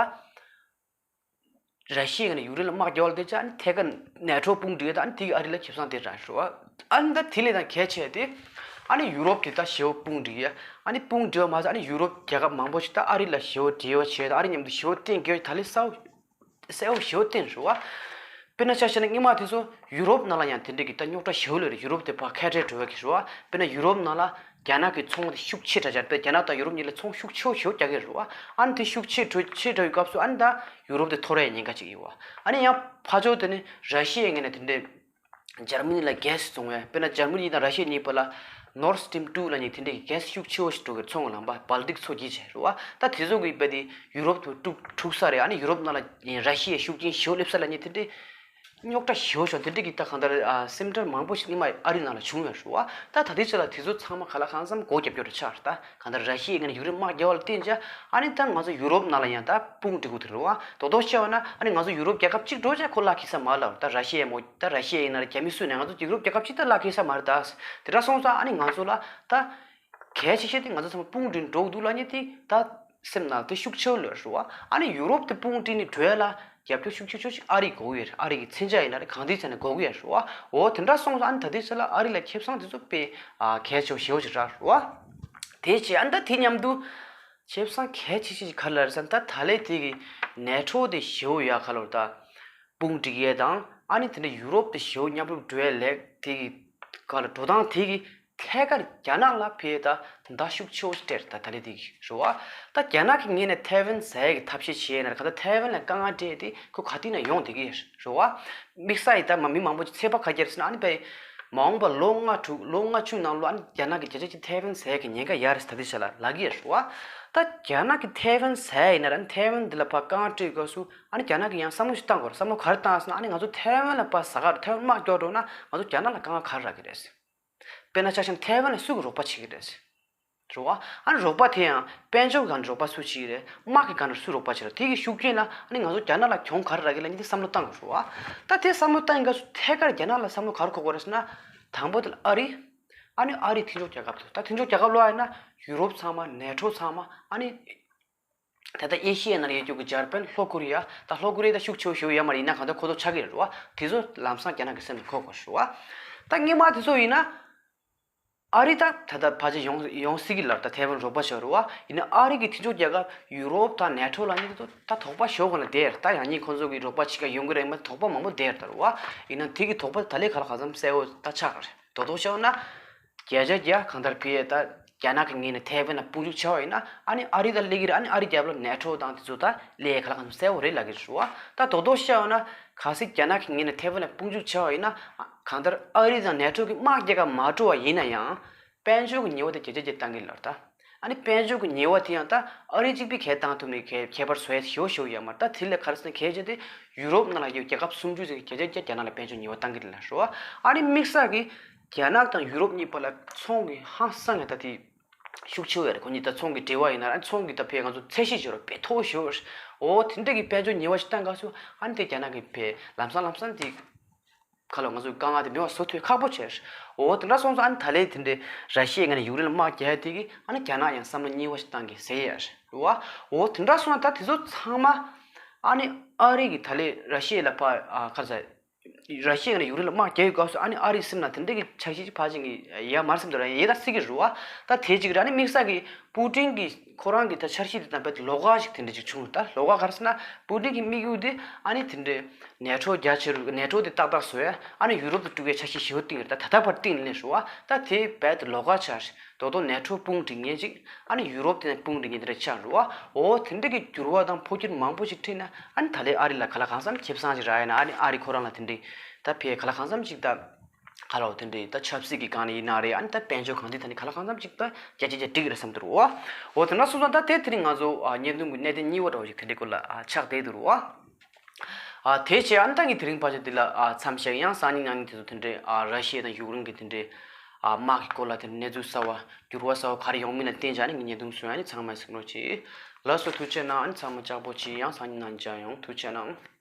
ར་ཤི་ཡའི་ངོས་ནས་ཡུཀ་རེན་ལ་དམག་རྒྱག་པ་དེ་ཆ་ཨ་ནི་ཐད་ཀར་ནེ་ཊོ་དཔུང་སྒྲིག་ཡ་ད་ཨ་ནི་དེ་གི་ཨ་རི་ལ་ཁེ་བཟང་དེ་རག་རེད་བ། ཨ་ནི་ད་དེ་ལས་ད་གལ་ཆེ་དེ་ཨ་ནི་ཡུ་རོབ་དེ་ད་ཞེ་པོ་དཔུང་སྒྲིག་ཡ། ཨ་ནི་དཔུང་སྒྲིག་པ་མ་ཟད་ཨ་ནི་ཡུ་རོབ་རྒྱལ་ཁབ་མང་པོ་ཞིག་ད་ཨ་རི་ལ་ཞེ་པོ་འབྲེལ་བ་བྱས། ད་ཨ་རི་མཉམ་དུ་ཞེ་པོ་བརྟེན་དགོས་ད་ལས་གསལ་པོ་གསལ་པོ་ཞེ་པོ་བསྟན་རེད་བ། དཔེར་ན་ཆ་བཞག་ན་སྔོན་མ་དེ་ཚོ་ཡུ་རོབ་ནང་ལ་ཡང་དེ་འདྲ་གི་ད་རྙོག་དྲ་ཞེ་པོ་ལོས་རེད། ཡུ་རོབ་དེ་ཕར་ཁ་བྲལ་འགྲོ་བ་གི་རེད་བ། དཔེར་ན་ཡུ་རོབ་ནང་ལ་རྒྱ་ནག་གི་ཚོང་དེ་ཤུགས་ཆེ་དྲགས་ཆགས་པས། རྒྱ་ནག་དང་ཡུ་རོབ་གཉིས་ལ་ཚོང་ཤུགས་ཆེ་ཞེ་པོ་རྒྱག་གི་རེད་བ། ཨ་ནི་དེ་ཤུགས་ཆེ་འགྲོ་ཆེ་འགྲོ་བའི་སྐབས་སུ་ཨ་ནི་ད་ཡུ་རོབ་དེ་འཐོར་ཡའི་ཉེན་ཁ་ཅིག་ཡོད་བ། ཨ་ནི་ཡང་ཕར་ཕྱོགས་དེ་ནི་ར་ཤི་ཡའི་ངོས་ནས་དེ་འདྲའི་འཇར་མ་ནི་ལ་གྷེ་སི་བཙོང་བས། དཔེར་ན་འཇར་མ་ནི་དང་ར་ཤི་ཡ་གཉིས་བར་ལ་Nord Stream two ལབ་མཁན་དེ་འདྲའི་གྷེ་སི་ཤུགས་ཆེ་བོ་ཞིག་འགྲོ་གི་ཚོང་གི་ལམ་པ་སྦལ་ཏིག་མཚོ་བརྒྱུད་བྱས་རེད་བ། ད་དེ་ཚོ་གི་དཔེ་དེ་ཡུ་རོབ་དུ་དཀྲུག་དཀྲུག་ས་རེད། ཨ་ནི་ཡུ་རོབ་ནང་ལ་ར་ཤི་ཡའི་ཤུགས་རྐྱེན་ཞེ་པོ་སླེབས་ས་ལབ་མཁན་དེ་འདྲའི་རྙོག་དྲ་ཞེ་པོ་ཞིག་དེ་འདྲ་གི་ད་གང་ལྟར་ཨ་སེམས་ཁྲལ་མང་པོ་ཞིག་སྔོན་མ་ཨ་རི་ནང་ལ་བྱུང་ཡོད་རེད་བ། ད་ད་ལྟའི་ཆ་ལ་དེ་ཚོ་ཚང་མ་ག་ལ་གང་འཚམ་སྒོ་རྒྱབ་རྒྱུ་རེད་ཆགས་རེད། ད་གང་ལྟར་ར་ཤི་ཡའི་ངོས་ནས་ཡུཀ་རེན་དམག་རྒྱག་པ་ལ་བརྟེན་བྱས་ཨ་ནི་ད་ང་ཚོ་ཡུ་རོབ་ནང་ལ་ཡང་ད་དཔུང་སྒྲིག་དགོས་དེ་རེད་བ། རྡོག་རྡོག་བཤད་པ་ན་ཨ་ནི་ང་ཚོ་ཡུ་རོབ་རྒྱལ་ཁབ་གཅིག་འགྲོ་བྱས་ཁོ་བརླག་འགྲོ་ས་མ་རེད་ལབ། ད་ར་ཤི་ཡ་མོ་ད་ར་ཤི་ཡ་ཡིན་ན་རེད། རྒྱ་མི་སུ་ཡིན་ན་ང་ཚོ་ཡུ་རོབ་རྒྱལ་ཁབ་གཅིག་ད་བརླག་འགྲོ་ས་མ་རེད། ད་དེ་འདྲ་སོང་ཙང་ཨ་ནི་ང་ཚོ་ལ་ད་གལ་ཆེ་ཤོས་དེ་ང་ཚོ་ཚང་མ་དཔུང་སྒྲིག་འགྲོ་གི་འདུག་ལབ་མཁན་དེ་ད་སེམས་ནང་དེ་ཤུགས་ཆེ་བོ་ལོས་རེད་བ། ཨ་ནི་ཡུ་རོབ་དེ་དཔུང་སྒྲིག་ནས་འགྲོ་ཡ་ལ་རྒྱབ་སྐྱོར་ཤུགས་ཆེ་ཤོས་ཤིག་ཨ་རི་དགོས་ཀྱི་ཡོད་རེད། ཨ་རི་གི་མཚོན་ཆ་ཡིན་ན་རེད། གང་དེའི་ཆ་ནས་དགོས་ཀྱི་ཡོད་རེད་བ། འོ་དེ་འདྲ་སོང་ཙང་ཨ་ནི་ད་ལྟའི་ཆ་ལ་ཨ་རི་ལ་ཁེ་བཟང་དེ་ཚོ་དཔེ་ཨ་གལ་ཆེ་བོ་ཞེ་པོ་ཅིག་རག་རེད་བ། དེ་བྱས་ཨ་ནི་ད་དེ་མཉམ་དུ་ཁེ་བཟང་གལ་ཆེ་ཤོས་ཅིག་ག་རེ་ལབ་རེད་ཟེར་ན། ད་ད་ལས་དེ་གི་ནེ་ཊོ་དེ་ཞེ་པོ་ཡག་ག་ལབ་ད། དཔུང་སྒྲིག་ཡས་དང་ཨ་ནི་དེ་འདྲ་ཡུ་རོབ་དེ་ཞེ་པོ་མཉམ་རུབ་འགྲོ་ཡས་ལས་དེ་གི་ག་ལ་འགྲོ་སྟངས་དེ་གི་ཐད་ཀར་རྒྱ་ནག་ལ་ཕེ་ད་ད་ཤུགས་ཆེ་བོ་སྤྲད་ད་ད་ལས་དེ་གི་རེད་བ། ད་རྒྱ་ནག་གི་ངོས་ནས་ཐའེ་ཝན་ཟ་ཡས་ཀྱི་ཐབས་ཤེས་བྱས་ན་ག་ད་ཐའེ་ཝན་ལ་དཀའ་ངལ་འཕྲད་དེ་ཁོ་ག་དུས་ན་ཡོང་བསྡད་ཀྱི་ཡོད་རེད་བ། དམིགས་བསལ་ཡིན་ད་མ་མི་མང་པོ་ཅིག་ཚོད་དཔག་ག་རེ་བརྒྱབ་ཟེར་ན་ཨ་ནི་ཕེ་མ་འོངས་པ་ལོ་ལྔ་དྲུག་ལོ་ལྔ་བཅུ་ནང་ལོ་ཨ་ནི་རྒྱ་ནག་གི་བརྒྱ་ཆ་གཅིག་ཐའེ་ཝན་ཟ་ཡས་ཀྱི་ཉེན་ཁ་ཡོད་རེད་ད་ལྟའི་ཆ་ལ་ལབ་ཀྱི་ཡོད་རེད་བ། ད་རྒྱ་ནག་གི་ཐའེ་ཝན་ཟ་ཡས་ཡིན་ན་ར་ཨ་ནི་ཐའེ་ཝན་འདི་ལ་ཕར་དཀའ་ངལ་འཕྲད་སྐབས་སུ་ཨ་ནི་རྒྱ་ནག་གིས་ཡང་བསམ་བློ་ཞིག་བཏང་དགོས་རེད། བསམ་བློ་ག་རེ་བཏང་ཟེར་ན་ཨ་ནི་ང་ཚོ་ཐའེ་ཝན་ལ་ཕར་ཟ་ག་རེད། ཐའེ་ཝན་དམག་རྒྱག་འགྲོ་ན་ང་ཚོ་རྒྱ་ནག་ལ་དཀའ་ངལ་ག་རེ་རག་གི་རེད། དཔེར་ན་ཆ་བཞག་ན་ཐའེ་ཝན་ལ་སུ་གིས་རོགས་པ་བྱེད་ཀྱི་རེད། རེད་བ། ཨ་ནི་རོགས་པ་དེ་ཡང་དཔལ་འབྱོར་སྒང་ནས་རོགས་པ་སུ་བྱེད་ཀྱི་རེད། དམག་གི་སྒང་ནས་སུ་རོགས་པ་བྱེད་རེད། དེ་གི་ཤུགས་རྐྱེན་ལ་ཨ་ནི་ང་ཚོ་རྒྱ་ནག་ལ་གྱོང་ག་རེ་རག་གི་ལབ་མཁན་དེ་བསམ་བློ་བཏང་དགོས་རེད་བ། ད་དེ་བསམ་བློ་བཏང་ཡིན་སྐབས་སུ་ཐད་ཀར་རྒྱ་ནག་ལ་བསམ་བློ་ག་རེ་འཁོར་དགོས་རེད་ཟེར་ན། དང་པོ་དེ་ལ་ཨ་རི། ཨ་ནི་ཨ་རིའི་མཐུན་ཕྱོགས་རྒྱལ་ཁབ་དེ་ད་མཐུན་ཕྱོགས་རྒྱལ་ཁབ་ལབ་ཡིན་ན་ཡུ་རོབ་ཚང་མ་ནེ་ཊོ་ཚང་མ་ཨ་ནི། ད་ལྟ་ཨེ་ཤི་ཡའི་ནང་ཡོད་རྒྱུ་གི་འཇར་པན་ལྷོ་ཀོ་རི་ཡ། ད་ལྷོ་ཀོ་རི་ཡ་ད་ཤུགས་ཆེ་བོ་ཞེ་པོ་ཡོད་མ་རེད། ཡིན་ན་གང་ལྟར་ཁོ་ཚོ་ཆགས་ཀྱི་རེད་བ། དེ་ཚོ་ལམ་སང་རྒྱ་ནག་གི་སེམས་ནང་འཁོར་དགོས་རེད་བ། ད་སྔོན་མ་དེ་ཚོ་ཡིན་ན། ཨ་རི་ད་ད་ལྟ་ཕལ་ཆེར་ཡོང་ཡོང་སྲིད་ཀྱི་ལབ། ད་ཐའེ་ཝན་རོགས་པ་བྱེད་རེད་བ། ཡིན་ན་ཨ་རི་གི་མཐུན་ཕྱོགས་རྒྱལ་ཁབ་ཡུ་རོབ་དང་ནེ་ཊོ་ལབ་མཁན་དེ་ཚོ་ད་དོགས་པ་ཞེ་པོ་ག་ལ་བསྡད་རེད། ད་ཡང་སྙིང་ཁོ་ཚོ་གི་རོགས་པ་བྱེད་ཀ་ཡོང་གི་རེད་མ་དོགས་པ་མང་པོ་བསྡད་རེད་ད་རེད་བ། ཡིན་ན་དེ་གི་དོགས་པ་ད་ལས་ག་ལ་གང་འཚམ་གསལ་བོ་ད་ཆགས་རེད། རྡོག་རྡོག་བཤད་ན། བརྒྱ་ཆ་བརྒྱ་གང་ལྟར་ཕི་ཡས་ད་རྒྱ་ནག་གི་ངོས་ནས་ཐའེ་ཝན་ལ་དཔུང་འཇུག་བྱས་པ་ཡིན་ན་ཨ་ནི་ཨ་རི་ད་སླེབས་ཀྱི་རེད། ཨ་ནི་ཨ་རི་རྒྱབ་ལ་ནེ་ཊོ་དང་དེ་ཚོ་ད་སླེབས་ཡས་ག་ལ་གང་འཚམ་གསལ་བོ་རེད་ལབ་ཀྱི་རེད་བ། ད་རྡོག་རྡོག་བཤད་ན་གལ་སྲིད་རྒྱ་ནག་གི་ངོས་ནས་ཐའེ་ཝན་ལ་དཔུང་འཇུག་བྱས་པ་ཡིན་ན་གང་ལྟར་ཨ་རི་དང་ནེ་ཊོ་གི་དམག་རྒྱག་ག་མ་འགྲོ་བ་ཡིན་ན་ཡང་། དཔལ་འབྱོར་གྱི་ཉེས་པ་དེ་བརྒྱ་ཆ་བརྒྱ་བཏང་གི་ལབ་ད། ཨ་ནི་དཔལ་འབྱོར་གྱི་ཉེས་པ་དེ་ཡང་ད་ཨ་རི་གཅིག་པུས་ཁས་བཏང་ཐུབ་མེད་ཁྱད་ཁྱད་པར་བཟོ་ཡ་ཞེ་པོ་ཞེ་པོ་ཡོད་མ་རེད། ད་དེ་ལས་ག་རེ་ཟེར་ན་གལ་ཆེ་དེ་ཡུ་རོབ་ནང་ལ་ཡོད་རྒྱལ་ཁབ་སུམ་ཅུ་ཙམ་གྱིས་བརྒྱ་ཆ་བརྒྱ་རྒྱ་ནག་ལ་དཔལ་འབྱོར་ཉེས་པ་བཏང་གི་རེད་ལབ་རེད་བ། ཨ་ནི་དམིགས་བསལ་གྱིས་རྒྱ་ནག་དང་ཡུ་རོབ་གཉིས་བར་ལ་ཚོང་གི་ཧང་སང་ཡ་ད་དེ་ཤུགས་ཆེ་བོ་ཡོད་རེད། ཁོ་གཉིས་ད་ཚོང་གི་འབྲེལ་བ་ཡིན་ན་ཨ་ནི་ཚོང་གི་ད་ཕེ་ང་ཚོ་ཚད་གཞི་བྱེད་རོགས་དཔེ་མཐོ་བོ་ཞེ་པོ་ཡོད་རེད། འོ་དེ་འདྲ་གི་དཔལ་འབྱོར་ཉེས་པ་ཞིག་བཏང་སྐབས་སུ་ཨ་ནི་དེ་རྒྱ་ནག་གི་ཕེ་ལམ་སང་ལམ་སང་དེ། ཁ་ལོ་ང་ཚོའི་དཀའ་ངལ་དེ་མེད་པ་བཟོ་ཐུབ་ཁག་པོ་བྱས། འོ་དེ་འདྲ་སོང་ཙང་ཨ་ནི་ད་ལན་དེ་འདྲའི་ར་ཤི་ཡའི་ངོས་ནས་ཡུཀ་རེན་ལ་དམག་རྒྱག་ཡ་དེ་གིས་ཨ་ནི་རྒྱ་ནག་ཡང་བསམ་བློ་གཉིས་པ་ཞིག་བཏང་གི་ཟེར་ཡ་རེད་བ། འོ་དེ་འདྲ་སོང་ཙང་ད་དེ་ཚོ་ཚང་མ་ཨ་ནི་ཨ་རི་གིས་ད་ལན་ར་ཤི་ཡ་ལ་ཕར་ཨ་ག་རེ་ཟེར། ར་ཤི་ཡའི་ངོས་ནས་ཡུཀ་རེན་ལ་དམག་རྒྱག་ཡོད་སྐབས་སུ་ཨ་ནི་ཨ་རིའི་སེམས་ནང་དེ་འདྲ་གི་འཆར་གཞི་ཅིག་ཕར་ཕྱིན་གི་ཡ་མར་སེམས་དུ་ར་ཡ་ཡེ་ད་སྲིད་གི་རེད་བ། ད་དེ་གཅིག་རེད། ཨ་ནི་དམིགས་བསལ་གི་པུ་ཏིན་གི་ཁོ་རང་གི་ད་འཆར་གཞི་དེ་དང་རྦད་དེ་ལོགས་ཀ་ཞིག་དེ་འདྲ་ཅིག་བྱུང་། ད་ལོགས་ཀ་ག་རེ་ཟེར་ན་པུ་ཏིན་གི་དམིགས་ཡུལ་དེ་ཨ་ནི་དེ་འདྲའི་ནེ་ཊོ་རྒྱ་ཆེ་རུ་ནེ་ཊོ་དེ་ཏག་ཏག་བཟོ་ཡ། ཨ་ནི་ཡུ་རོབ་དེ་དཀྲུག་ཡའི་འཆར་གཞི་ཞེ་པོ་བཏིང་རེད། ད་ད་ལྟ་བར་བཏིང་ནས་རེད་བ། ད་དེ་རྦད་དེ་ལོགས་ཀ་ཆགས་རེད། དོ་དོ་ནེ་ཊོ་དཔུང་སྒྲིག་མཁན་ཅིག་ཨ་ནི་ཡུ་རོབ་དེ་ནས་དཔུང་སྒྲིག་མཁན་དེ་འདྲ་ཆགས་རེད་བ། འོ་དེ་འདྲ་གི་འགྱུར་བ་དང་འཕོ་འགྱུར་མང་པོ་ཞིག་འཕྲད་ན་ཨ་ནི་ད་ལན་ཨ་རི་ལ་ག་ལ་གང་འཚམ་ཁེ་བཟང་ཞིག་རག་ཡ་ན་ཨ་ནི་ཨ་རི་ཁོ་རང་ལ་དེ་འདྲའི་ད་ཕེ་ག་ལ་གང་འཚམ་ཞིག་ད། ཁ་ལོ་དེ་འདྲའི་ད་ཆབ་སྲིད་ཀྱི་སྒང་ནས་ཡིན་ན་རེད། ཨ་ནི་ད་དཔལ་འབྱོར་གང་ཐད་ད་ནི་ག་ལ་གང་འཚམ་ཅིག་ད་རྒྱ་ཆེ་རྒྱ་འགྲིག་རེད་བསམ་འདུག་རོ། འོ་དེ་འདྲ་སོང་ཙང་ད་དེ་དེ་རིང་ང་ཚོ་ཨ་བརྙན་ཐུང་གི་གནད་དོན་གཉིས་པ་འདྲ་བོ་ཞིག་དེ་འདྲའི་སྐོར་ལ་ཨ་ཆགས་བསྡད་འདུག་རོ། ཨ་དེ་བྱས་ཨ་ནི་ད་ངས་དེ་རིང་ཕལ་ཆེར་འདི་ལ་ཨ་མཚམས་བཞག་ཡང་སང་ཉིན་གནངས་ཉིན་དེ་ཚོ་དེ་འདྲའི་ཨ་ར་ཤི་ཡ་དང་ཡུཀ་རེན་གྱི་དེ་འདྲའི་ཨ་དམག་གི་སྐོར་ལ་དེ་འདྲའི་གནས་ཚུལ་གསར་བ་འགྱུར་བ་གསར་བ་ག་རེ་ཡོང་མིན་ལ་བརྟེན་བྱས་ཨ་ནི་ངས་བརྙན་ཐུང་བཟོས། ཨ་ནི་ཚང་མས་གཟིགས་རོགས་གྱིས། ལགས་སོ་ཐུགས་རྗེ་གནང་། ཨ་ནི་ཚང་མ་ལྕགས་པོ་གྱིས་ཡང་སང་ཉིན་གནངས་ཉིན་མཇལ་ཡོང་། ཐུགས་རྗེ་གནང་།